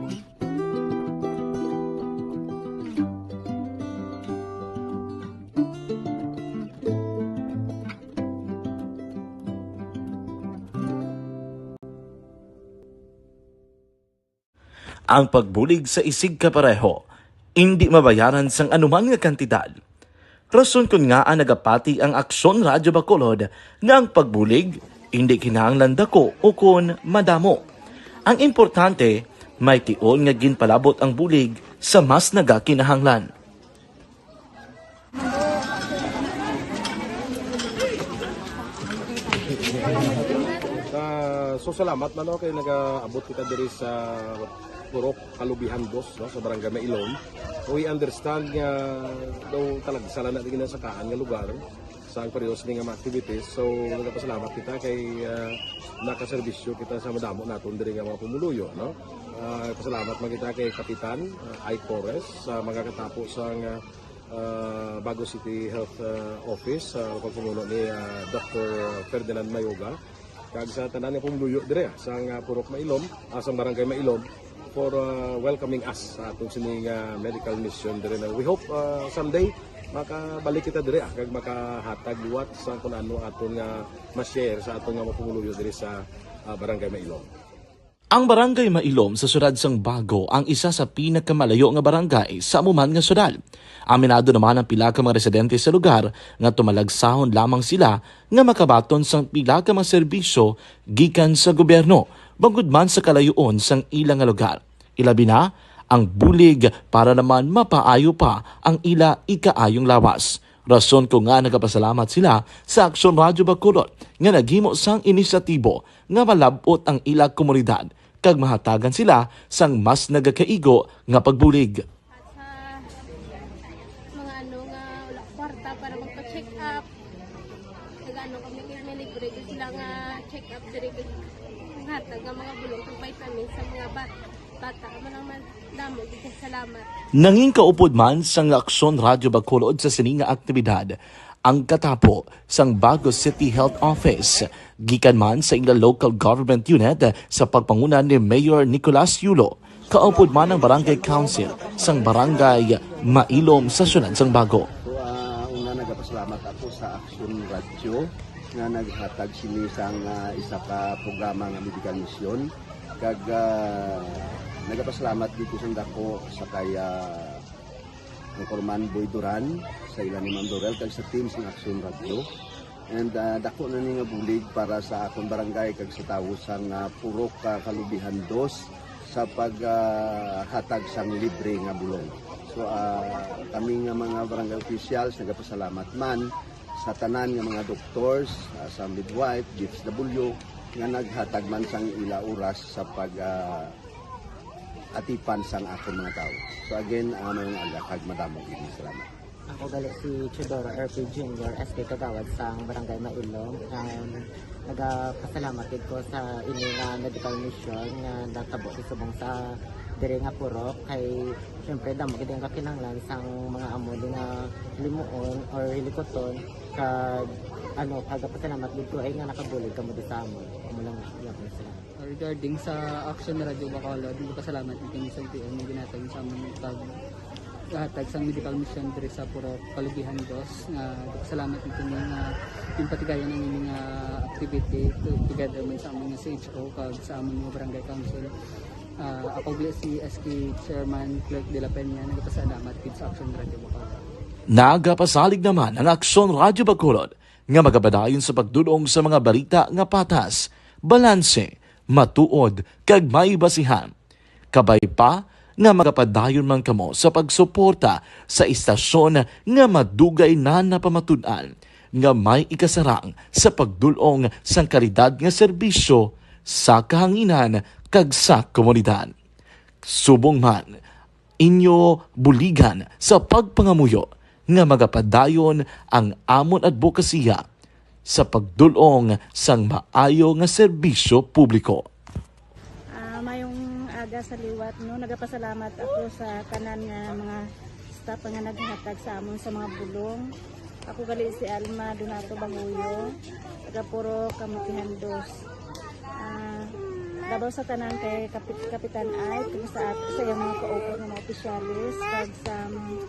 Ang pagbulig sa isigkapareho indi mabayaran sang anuman nga kantidad. Rason kon ngaa nagapati ang Aksyon Radyo Bacolod nga ang pagbulig indi kinahanglan dako ukon madamo. Ang importante, may tion nga ginpalabot ang bulig sa mas nagakinahanglan. Ah, so salamat man, no, kay nagaabot kita diri sa Purok Kalubihan Dos, no, sa Barangay Mailom. We understand nga daw talagsa lang na di ginasakaan nga lugar sa ang pareho sini nga mga activities. So nagapasalamat kita kay, ah, nakaserbisyo kita sa madamo naton diri nga mga pumuluyo, no. Ah, pasalamat man kita kay Kapitan, ah, Ike Torres, sa mga katapo sa nga ah, Bago City Health, ah, Office, sa pagpamuno ni, ah, Doctor Ferdinand Mayoga, kag sa tanan nga pumuluyo dire, ah, sang, ah, Purok Mailom, ah, sang Barangay Mailom, for, ah, welcoming us sa atong sining, ah, medical mission dire na we hope, ah, someday makabalik kita dire, ah, kag makahatag liwat sa kung ano aton nga ma-share sa aton nga mga pumuluyo dire sa, ah, Barangay Mailom. Ang Barangay Mailom sa siyudad sang Bago ang isa sa pinakamalayo nga barangay sa amo man nga siyudad. Aminado naman ang pila ka mga residente sa lugar nga tumalagsahon lamang sila nga makabaton sang pila ka mga serbisyo gikan sa gobyerno, bangod man sa kalayoon sang ila nga lugar. Ilabi na ang bulig para naman mapaayo pa ang ila ikaayong lawas. Rason kon ngaa nagapasalamat sila sa Aksyon Radyo Bacolod nga naghimo sang inisyatibo nga malab-ot ang ila komunidad kag mahatagan sila sang mas nagakaigo nga pagbulig. At sa mga ano nga wala kwarta para magpa-check up, nag-ano kami, kay may libre gyud sila nga check up diri, kag hatag nga mga bulong kag vitamins sa mga ba-, bata. Amo lang man, damo gyud kay salamat. Nangin kaupod man sang Aksyon Radyo Bacolod sa sini nga aktibidad ang katapo sang Bago City Health Office, gikan man sa ila local government unit sa pagpanguna ni Mayor Nicolas Yulo, kaupod man ang Barangay Council sang Barangay Mailom sa siyudad sang Bago. So, ah, una, nagapasalamat ako sa Aksyon Radyo nga naghatag sini sang, ah, isa ka programa nga medical mission. Kag, ah, nagapasalamat dito sa dako sa kay, ah, Anchorman Boy Duran, sa ila ni Ma'am Dorel, kag sa team sang Aksyon Radyo. And, ah, dako na ni nga bulig para sa akon barangay kag sa tawo sang, ah, Purok, ah, Kalubihan Dos sa pag, ah, hatag sang libre nga bulong. So, ah, kami nga mga barangay officials nagapasalamat man sa tanan nga mga doctors, ah, sa midwife, D S W, nga naghatag man sang ila oras sa pag, ah, atipan sang akon mga tawo. So again, ah, mayong aga kag madamo gid nga salamat. Ako gali si Teodoro R P Junior, S K Kagawad sang Barangay Mailom. Um, nagapasalamat gid ko sa ini nga medical mission nga natabo sa subong sa diri nga purok. Kay, syempre, damo gid ang kakinahanglan sang mga amo di nga limuon or hilikuton. Kag, ano, nagapasalamat gid ko ay nga nakabulig kamo di sa amon. Amo lang, yapon sila. Regarding sa Action Radio Bacolod, nagpasalamat kami sa L T O nga ginhatag sa amon pag hatag sang medical mission diri sa Purok Kalubihan Dos. Nga nagpasalamat kami nga ginpatigayon ang ining, ah, activity to-, together man sa amon nga C H O kag sa amon nga barangay council. Ah, ako gali si S K Chairman Clerk de la Peña, nagpasalamat gid sa Action Radio Bacolod. Nagapasalig naman ang Action Radio Bacolod nga magapadayon sa pagdul-ong sa mga balita nga patas, balanse, matuod, kag may basihan. Kabay pa nga magapadayon man kamo sa pagsuporta sa istasyon nga madugay na napamatud-an nga may ikasarang sa pagdul-ong sang kalidad nga serbisyo sa kahanginan kag sa komunidad. Subong man, inyo buligan sa pagpangamuyo nga magapadayon ang amon adbokasiya sa pagdul-ong sang maayo nga serbisyo publiko. Ah, mayong aga sa liwat, no? Nagapasalamat ako sa tanan nga mga Sa pa nga naghatag sa amon sa mga bulong, ako gali si Alma Donato Bahuyo, taga Purok Kamutihan Dos. Ah, labaw sa tanan kay Kapit-, Kapitan Ike, kag sa at-, sa iyang mga kaupat nga mga opisyalis, kag sa, um,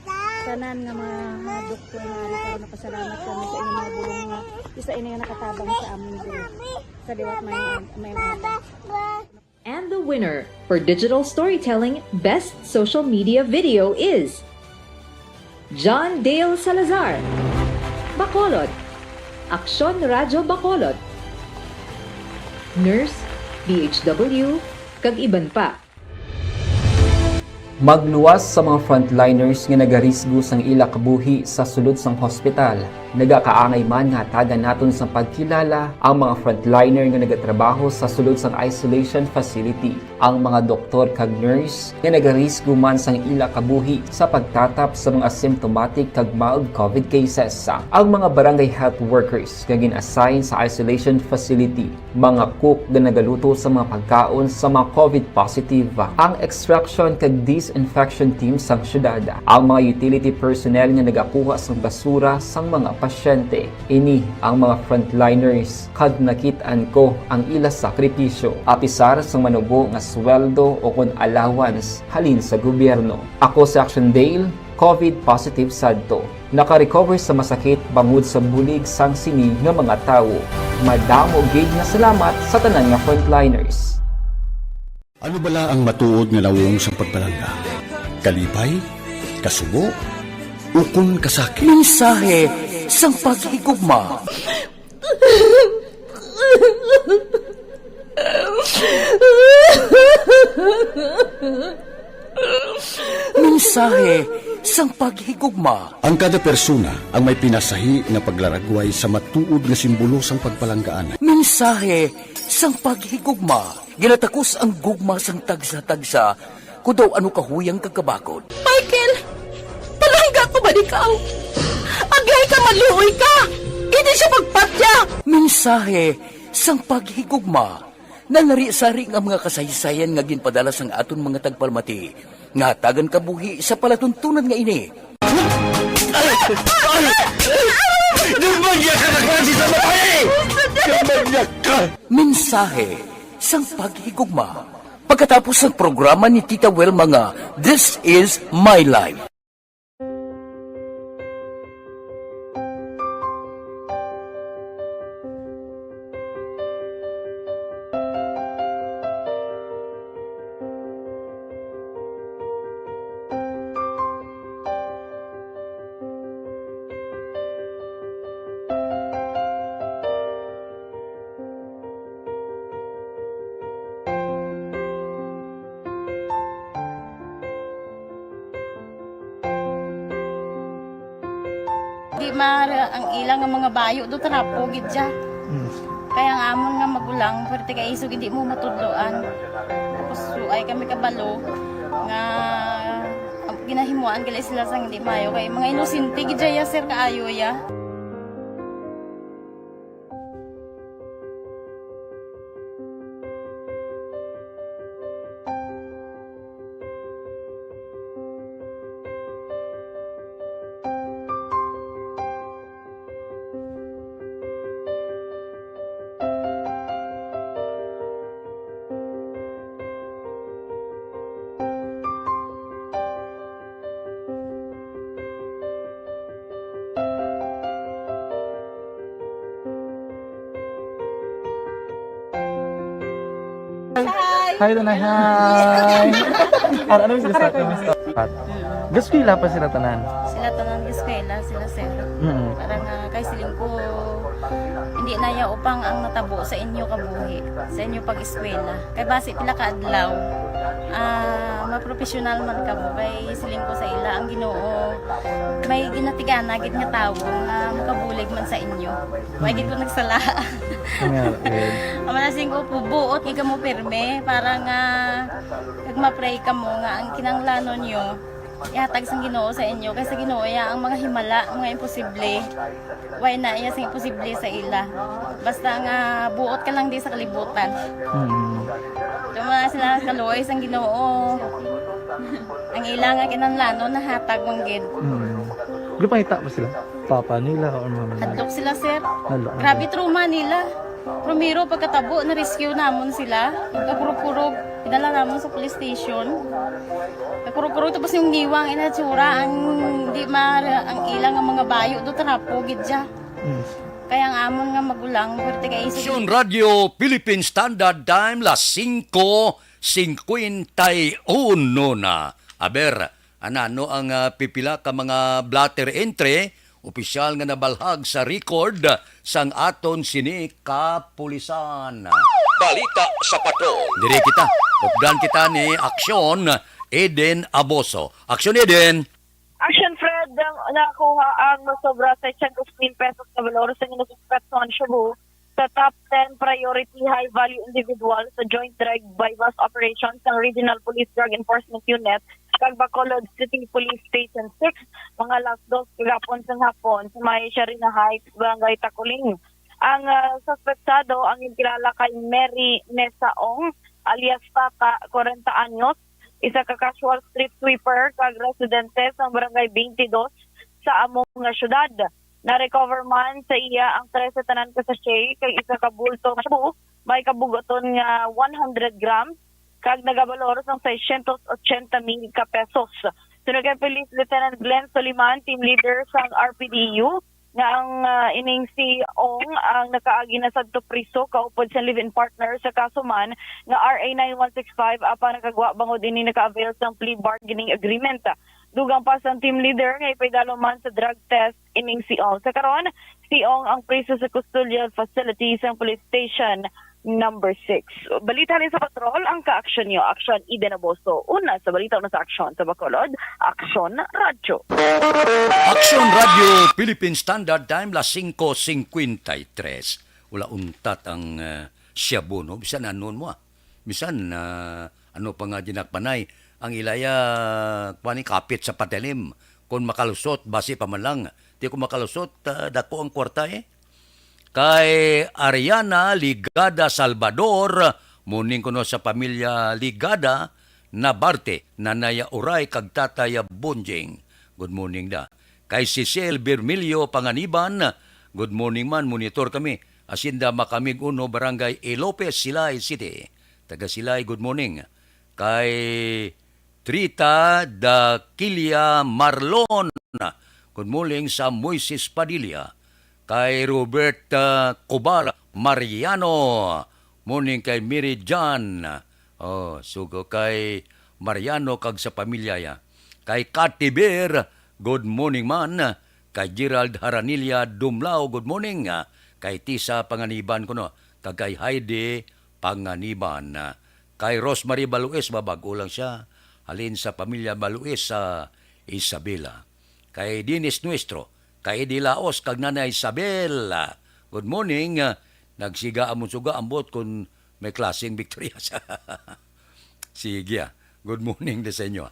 tanan nga mga, mga doktor nga ari karon, napasalamat kami sa inyong mga bulong nga isa ini nga nakatabang sa amon diri sa liwat may, may mga. And the winner for digital storytelling best social media video is John Dale Salazar, Bacolod, Aksyon Radyo Bacolod, Nurse, D H W, kag iban pa. Magluwas sa mga frontliners nga nagarisgo sang ila kabuhi sa sulod sang hospital. Nagakaangay man nga hatagan naton sang pagkilala ang mga frontliner nga nagatrabaho sa sulod sang isolation facility, ang mga doktor kag nurse nga nagarisgo man sang ila kabuhi sa pagtatap sa mga symptomatic kag mild covid cases, ang mga barangay health workers nga gin-assign sa isolation facility, mga cook nga nagaluto sa mga pagkaon sa mga covid positive, ang extraction kag disinfection team sang syudad, ang mga utility personnel nga nagakuha sang basura sang mga pasyente. Ini ang mga frontliners, kag nakit-an ko ang ila sakripisyo, apisar sang manubo nga sweldo o kon allowance halin sa gobyerno. Ako si Action Dale, covid positive sadto. Naka-recover sa masakit bangod sa bulig sang sini nga mga tawo. Madamo gid nga salamat sa tanan nga frontliners. Ano bala ang matuod nga nawong sang pagpalangga? Kalipay? Kasubo? Ukon kasakit? Mensahe sang paghigugma. Mensahe sang paghigugma. Ang kada persona ang may pinasahi nga paglaragway sa matuod nga simbolo sang pagpalanggaan. Mensahe sang paghigugma. Ginatakos ang gugma sang tagsa-tagsa, kon daw ano kahuyang kag kabakod. Michael, palangga ko ba ikaw? Agay ka, maluoy ka! Hindi siya pagpatya! Mensahe sang paghigugma. Nanari-sari nga mga kasaysayan nga ginpadala sang aton mga tagpalamati nga hatagan kabuhi sa palatuntunan nga ini. Ay! Ay! Ay! Nagmanyag ka na klase sa babae! Nagmanyag ka! Mensahe sang paghigugma. Pagkatapos sang programa ni Tita Wilma nga This Is My Life. Di ma-, ang ila nga mga bayo do, trapo gid siya. Mm. Kaya ang amon nga magulang, pwerte kay isog hindi mo matudloan. Tapos suay kami kabalo nga ginahimuan gali sila sang hindi maayo kay mga inosente gid siya, sir, kaayo ya. Hi. Hi, Tanay. Hi. Ano, ano yung sila sa akin? Gas ko yung lapas sila tanan. Sila tanan, gas ko yung sila, sir. Mm. Parang, ah, kay siling ko, hindi na ya upang ang natabo sa inyo kabuhi, sa inyo pag-eskwela. Kay basi pila ka adlaw, ah, mapropesyonal man kamo. Kay siling ko sa ila, ang Ginoo may ginatigana gid nga tawo nga makabulig man sa inyo. Wa gid ko nagsala. Amen. Ang mga siling ko, buot gid kamo pirme para nga kag ma-pray kamo nga ang kinahanglanon nyo ihatag sang Ginoo sa inyo, kay sa Ginoo ya ang mga himala, mga imposible. Way na iya sing imposible sa ila. Basta nga buot ka lang di sa kalibutan. Mm. Tuma sila kaluoy sang Ginoo. Ang ila nga kinahanglanon nahatag man gid. Hmm. Gipangita ba sila? Papa nila or mama nila? Hadlok sila, sir. Hadlok. Grabe trauma nila. Primero, pagkatabo, na-rescue namon sila. Kakurog-kurog, idala namon sa police station. Kakurog-kurog, tapos yung niwang inatsura, ang di ma, ang ilang ang mga bayo do, trapo gid siya. Hmm. Kaya ang amon nga magulang, pwerte kay isip. Aksyon Radyo Philippine Standard Time, las singko singkwenta y uno na. Aber, anano ang ah, pipila ka mga blotter entry, opisyal nga nabalhag sa record sang aton sini kapulisan. Balita sa Patrol. Diri kita, updan kita ni Aksyon Eden Aboso. Aksyon Eden! Action Fred, ang nakuha ang masobra sa eight hundred fifteen pesos na valor sa ginasuspektong shabu sa top ten priority high-value individual sa Joint Drug Buy-Bust Operation sang Regional Police Drug Enforcement Unit kag Bacolod City Police Station six, mga alas dos kagapon sang hapon sa may Sharina Heights, Barangay Taculing. Ang ah, suspektado ang nagkilala kay Mary Nesaong alias Tata, kwarenta anyos, isa ka casual street sweeper kag residente sa Barangay twenty-two sa amo nga syudad. Na-recover man sa iya ang trese tanan ka sachet kag isa ka bulto nga shabu may kabugaton nga one hundred grams kag nagabalor sang seiscientos ochenta mil ka pesos. Suno kay Police Lieutenant Glenn Soliman, team leader sang R P D U, nga ang ah, ining si Ong ang nakaagi na sadto priso kaupod sa live-in partner sa kaso man nga R A nine one six five, apang nakagwa bangod ini naka-avail sang plea bargaining agreement. Dugang pa sang team leader nga ipaidalo man sa drug test ining si Ong. Sa karon, si Ong ang priso sa custodial facility sang police station number six. Balita halin sa patrol, ang kaaksyon niyo, Aksyon Eden Aboso. Una sa balita, una sa aksyon sa Bacolod, Aksyon Radyo. Aksyon Radyo Philippine Standard Time, las singko singkwenta y tres. Wala untat ang ah, shabu, no? Bisan anon mo, ah. Bisan ah, ano pa nga dinakpanay. Ang ilaya, kwani, kapit sa patalim. Kung makalusot, basi pa man lang. Di ko makalusot, ah, dako ang kwarta eh. Kay Ariana Ligada Salvador, morning kuno sa pamilya Ligada, Nabarte, Nanaya Uray, kag Tataya Bonjing. Good morning da. Kay Cecil Bermilio Panganiban, good morning man, monitor kami. Hacienda Macamig uno, Barangay A Lopez, Silay City. Taga Silay, good morning. Kay Trita Daquilia Marlon, good morning sa Moises Padilla. Kay Robert ah, Cobal Mariano, morning kay Mary John. Oh, sugo kay Mariano kag sa pamilya ya. Kay Kati Bear, good morning man. Kay Gerald Haranilla Dumlao, good morning. Ah, kay Tisa Panganiban kuno, kag kay Heidi Panganiban. Ah, kay Rosemary Baluis, babag-o lang siya. Halin sa pamilya Baluis sa Isabela. Kay Dennis Nuestro, kay Eddie Laos, kag Nanay Isabel. Ah, good morning. Ah, nagsiga amon suga ambot kun may klaseng Victoria sa Sige, ah. Good morning din sa inyo, ah.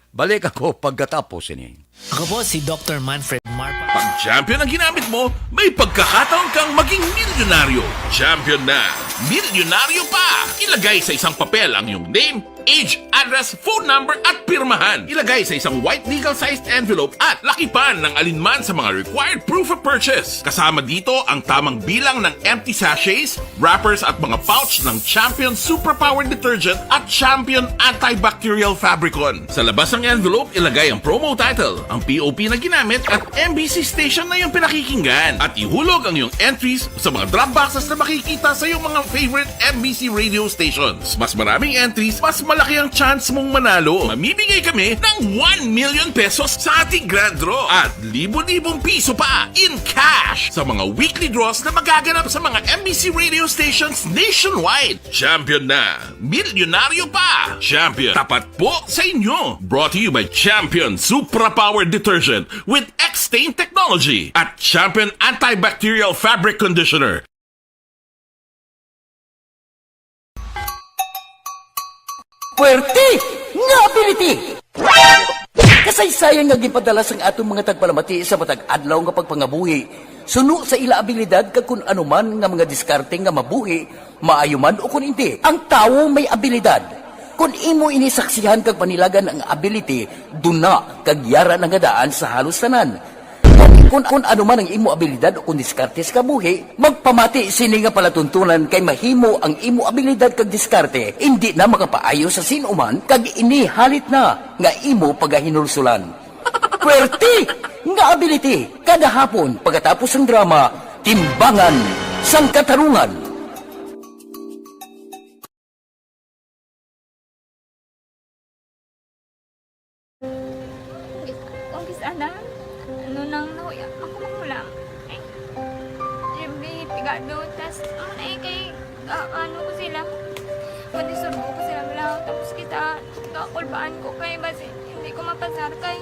Balik ako pagkatapos ini. Ako po si Doctor Manfred Marpa. Pag champion ang ginamit mo, may pagkakataon kang maging milyonaryo. Champion na! Milyonaryo pa! Ilagay sa isang papel ang iyong name, age, address, phone number at pirmahan. Ilagay sa isang white legal-sized envelope at lakipan ng alinman sa mga required proof of purchase. Kasama dito ang tamang bilang ng empty sachets, wrappers at mga pouch ng Champion Superpower Detergent at Champion Antibacterial Fabricon. Sa labas ng envelope, ilagay ang promo title, ang P O P na ginamit at M B C station na iyong pinakikinggan. At ihulog ang iyong entries sa mga drop boxes na makikita sa iyong mga favorite M B C radio stations. Mas maraming entries, mas malaki ang chance mong manalo. Mamimigay kami ng one million pesos sa ating grand draw at libo-libong piso pa in cash sa mga weekly draws na magaganap sa mga M B C radio stations nationwide. Champion na! Milyonaryo pa! Champion, tapat po sa inyo! Brought to you by Champion Supra Power Detergent with X-Stain Technology at Champion Antibacterial Fabric Conditioner. Puwerte nga ability! Kasaysayan nga ginpadala sang aton mga tagpalamati sa matag adlaw nga pagpangabuhi, suno sa ila abilidad kag kun ano man nga mga diskarte nga mabuhi, maayo man o kun indi. Ang tawo may abilidad. Kon imo ini saksihan kag panilagan ang ability, duna kag yara na nga daan sa halos tanan. Kon, kon ano man ang imo abilidad o kon diskarte sa kabuhi, magpamati sini nga palatuntunan kay mahimo ang imo abilidad kag diskarte indi na makapaayo sa sin-o man kag ini halit na nga imo pagahinulsulan. Pwerte nga ability kada hapon pagkatapos sang drama, Timbangan sang Katarungan. Kung kis ana, ano nang nahuya ako magulang? Eh, siyempre, pigado, tas, ano na eh, kay, ah, ano ko sila, madisurbo ko sila lang, tapos kita, kakulbaan ko kay, basi, hindi ko mapasar kay.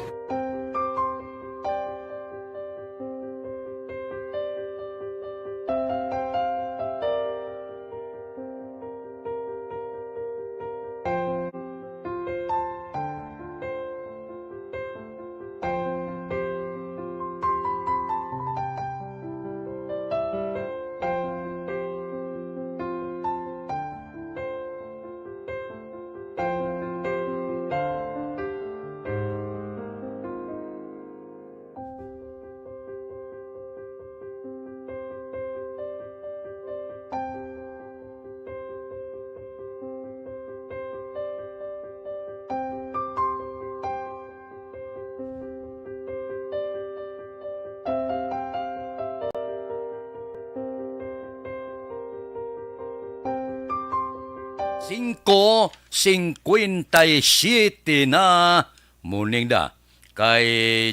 Singko singkwenta y siyete na, morning da. Kay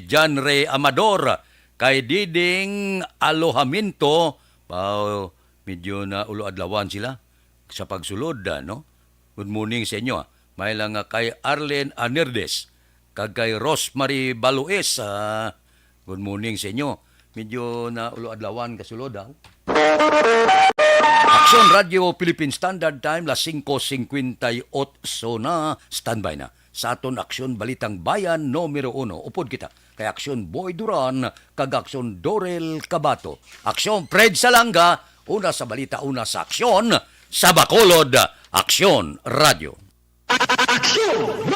John Ray Amador, kay Diding Alojamiento, wow, medyo na ulo-adlawan sila sa pagsulod, ah, no? Good morning sa inyo, ah. May lang nga kay Arlen Anirdes, kag kay Rosemary Baluis, ah, good morning sa inyo. Medyo na ulo-adlawan kasulod, ah. Aksyon Radio Philippine Standard Time, las singko singkwenta y otso na, standby na. Sa aton Aksyon Balitang Bayan numero uno. Upod kita kay Aksyon Boy Duran kag Aksyon Dorel Cabato. Aksyon Fred Salanga, una sa balita, una sa aksyon, sa Bacolod, Aksyon Radio. Aksyon!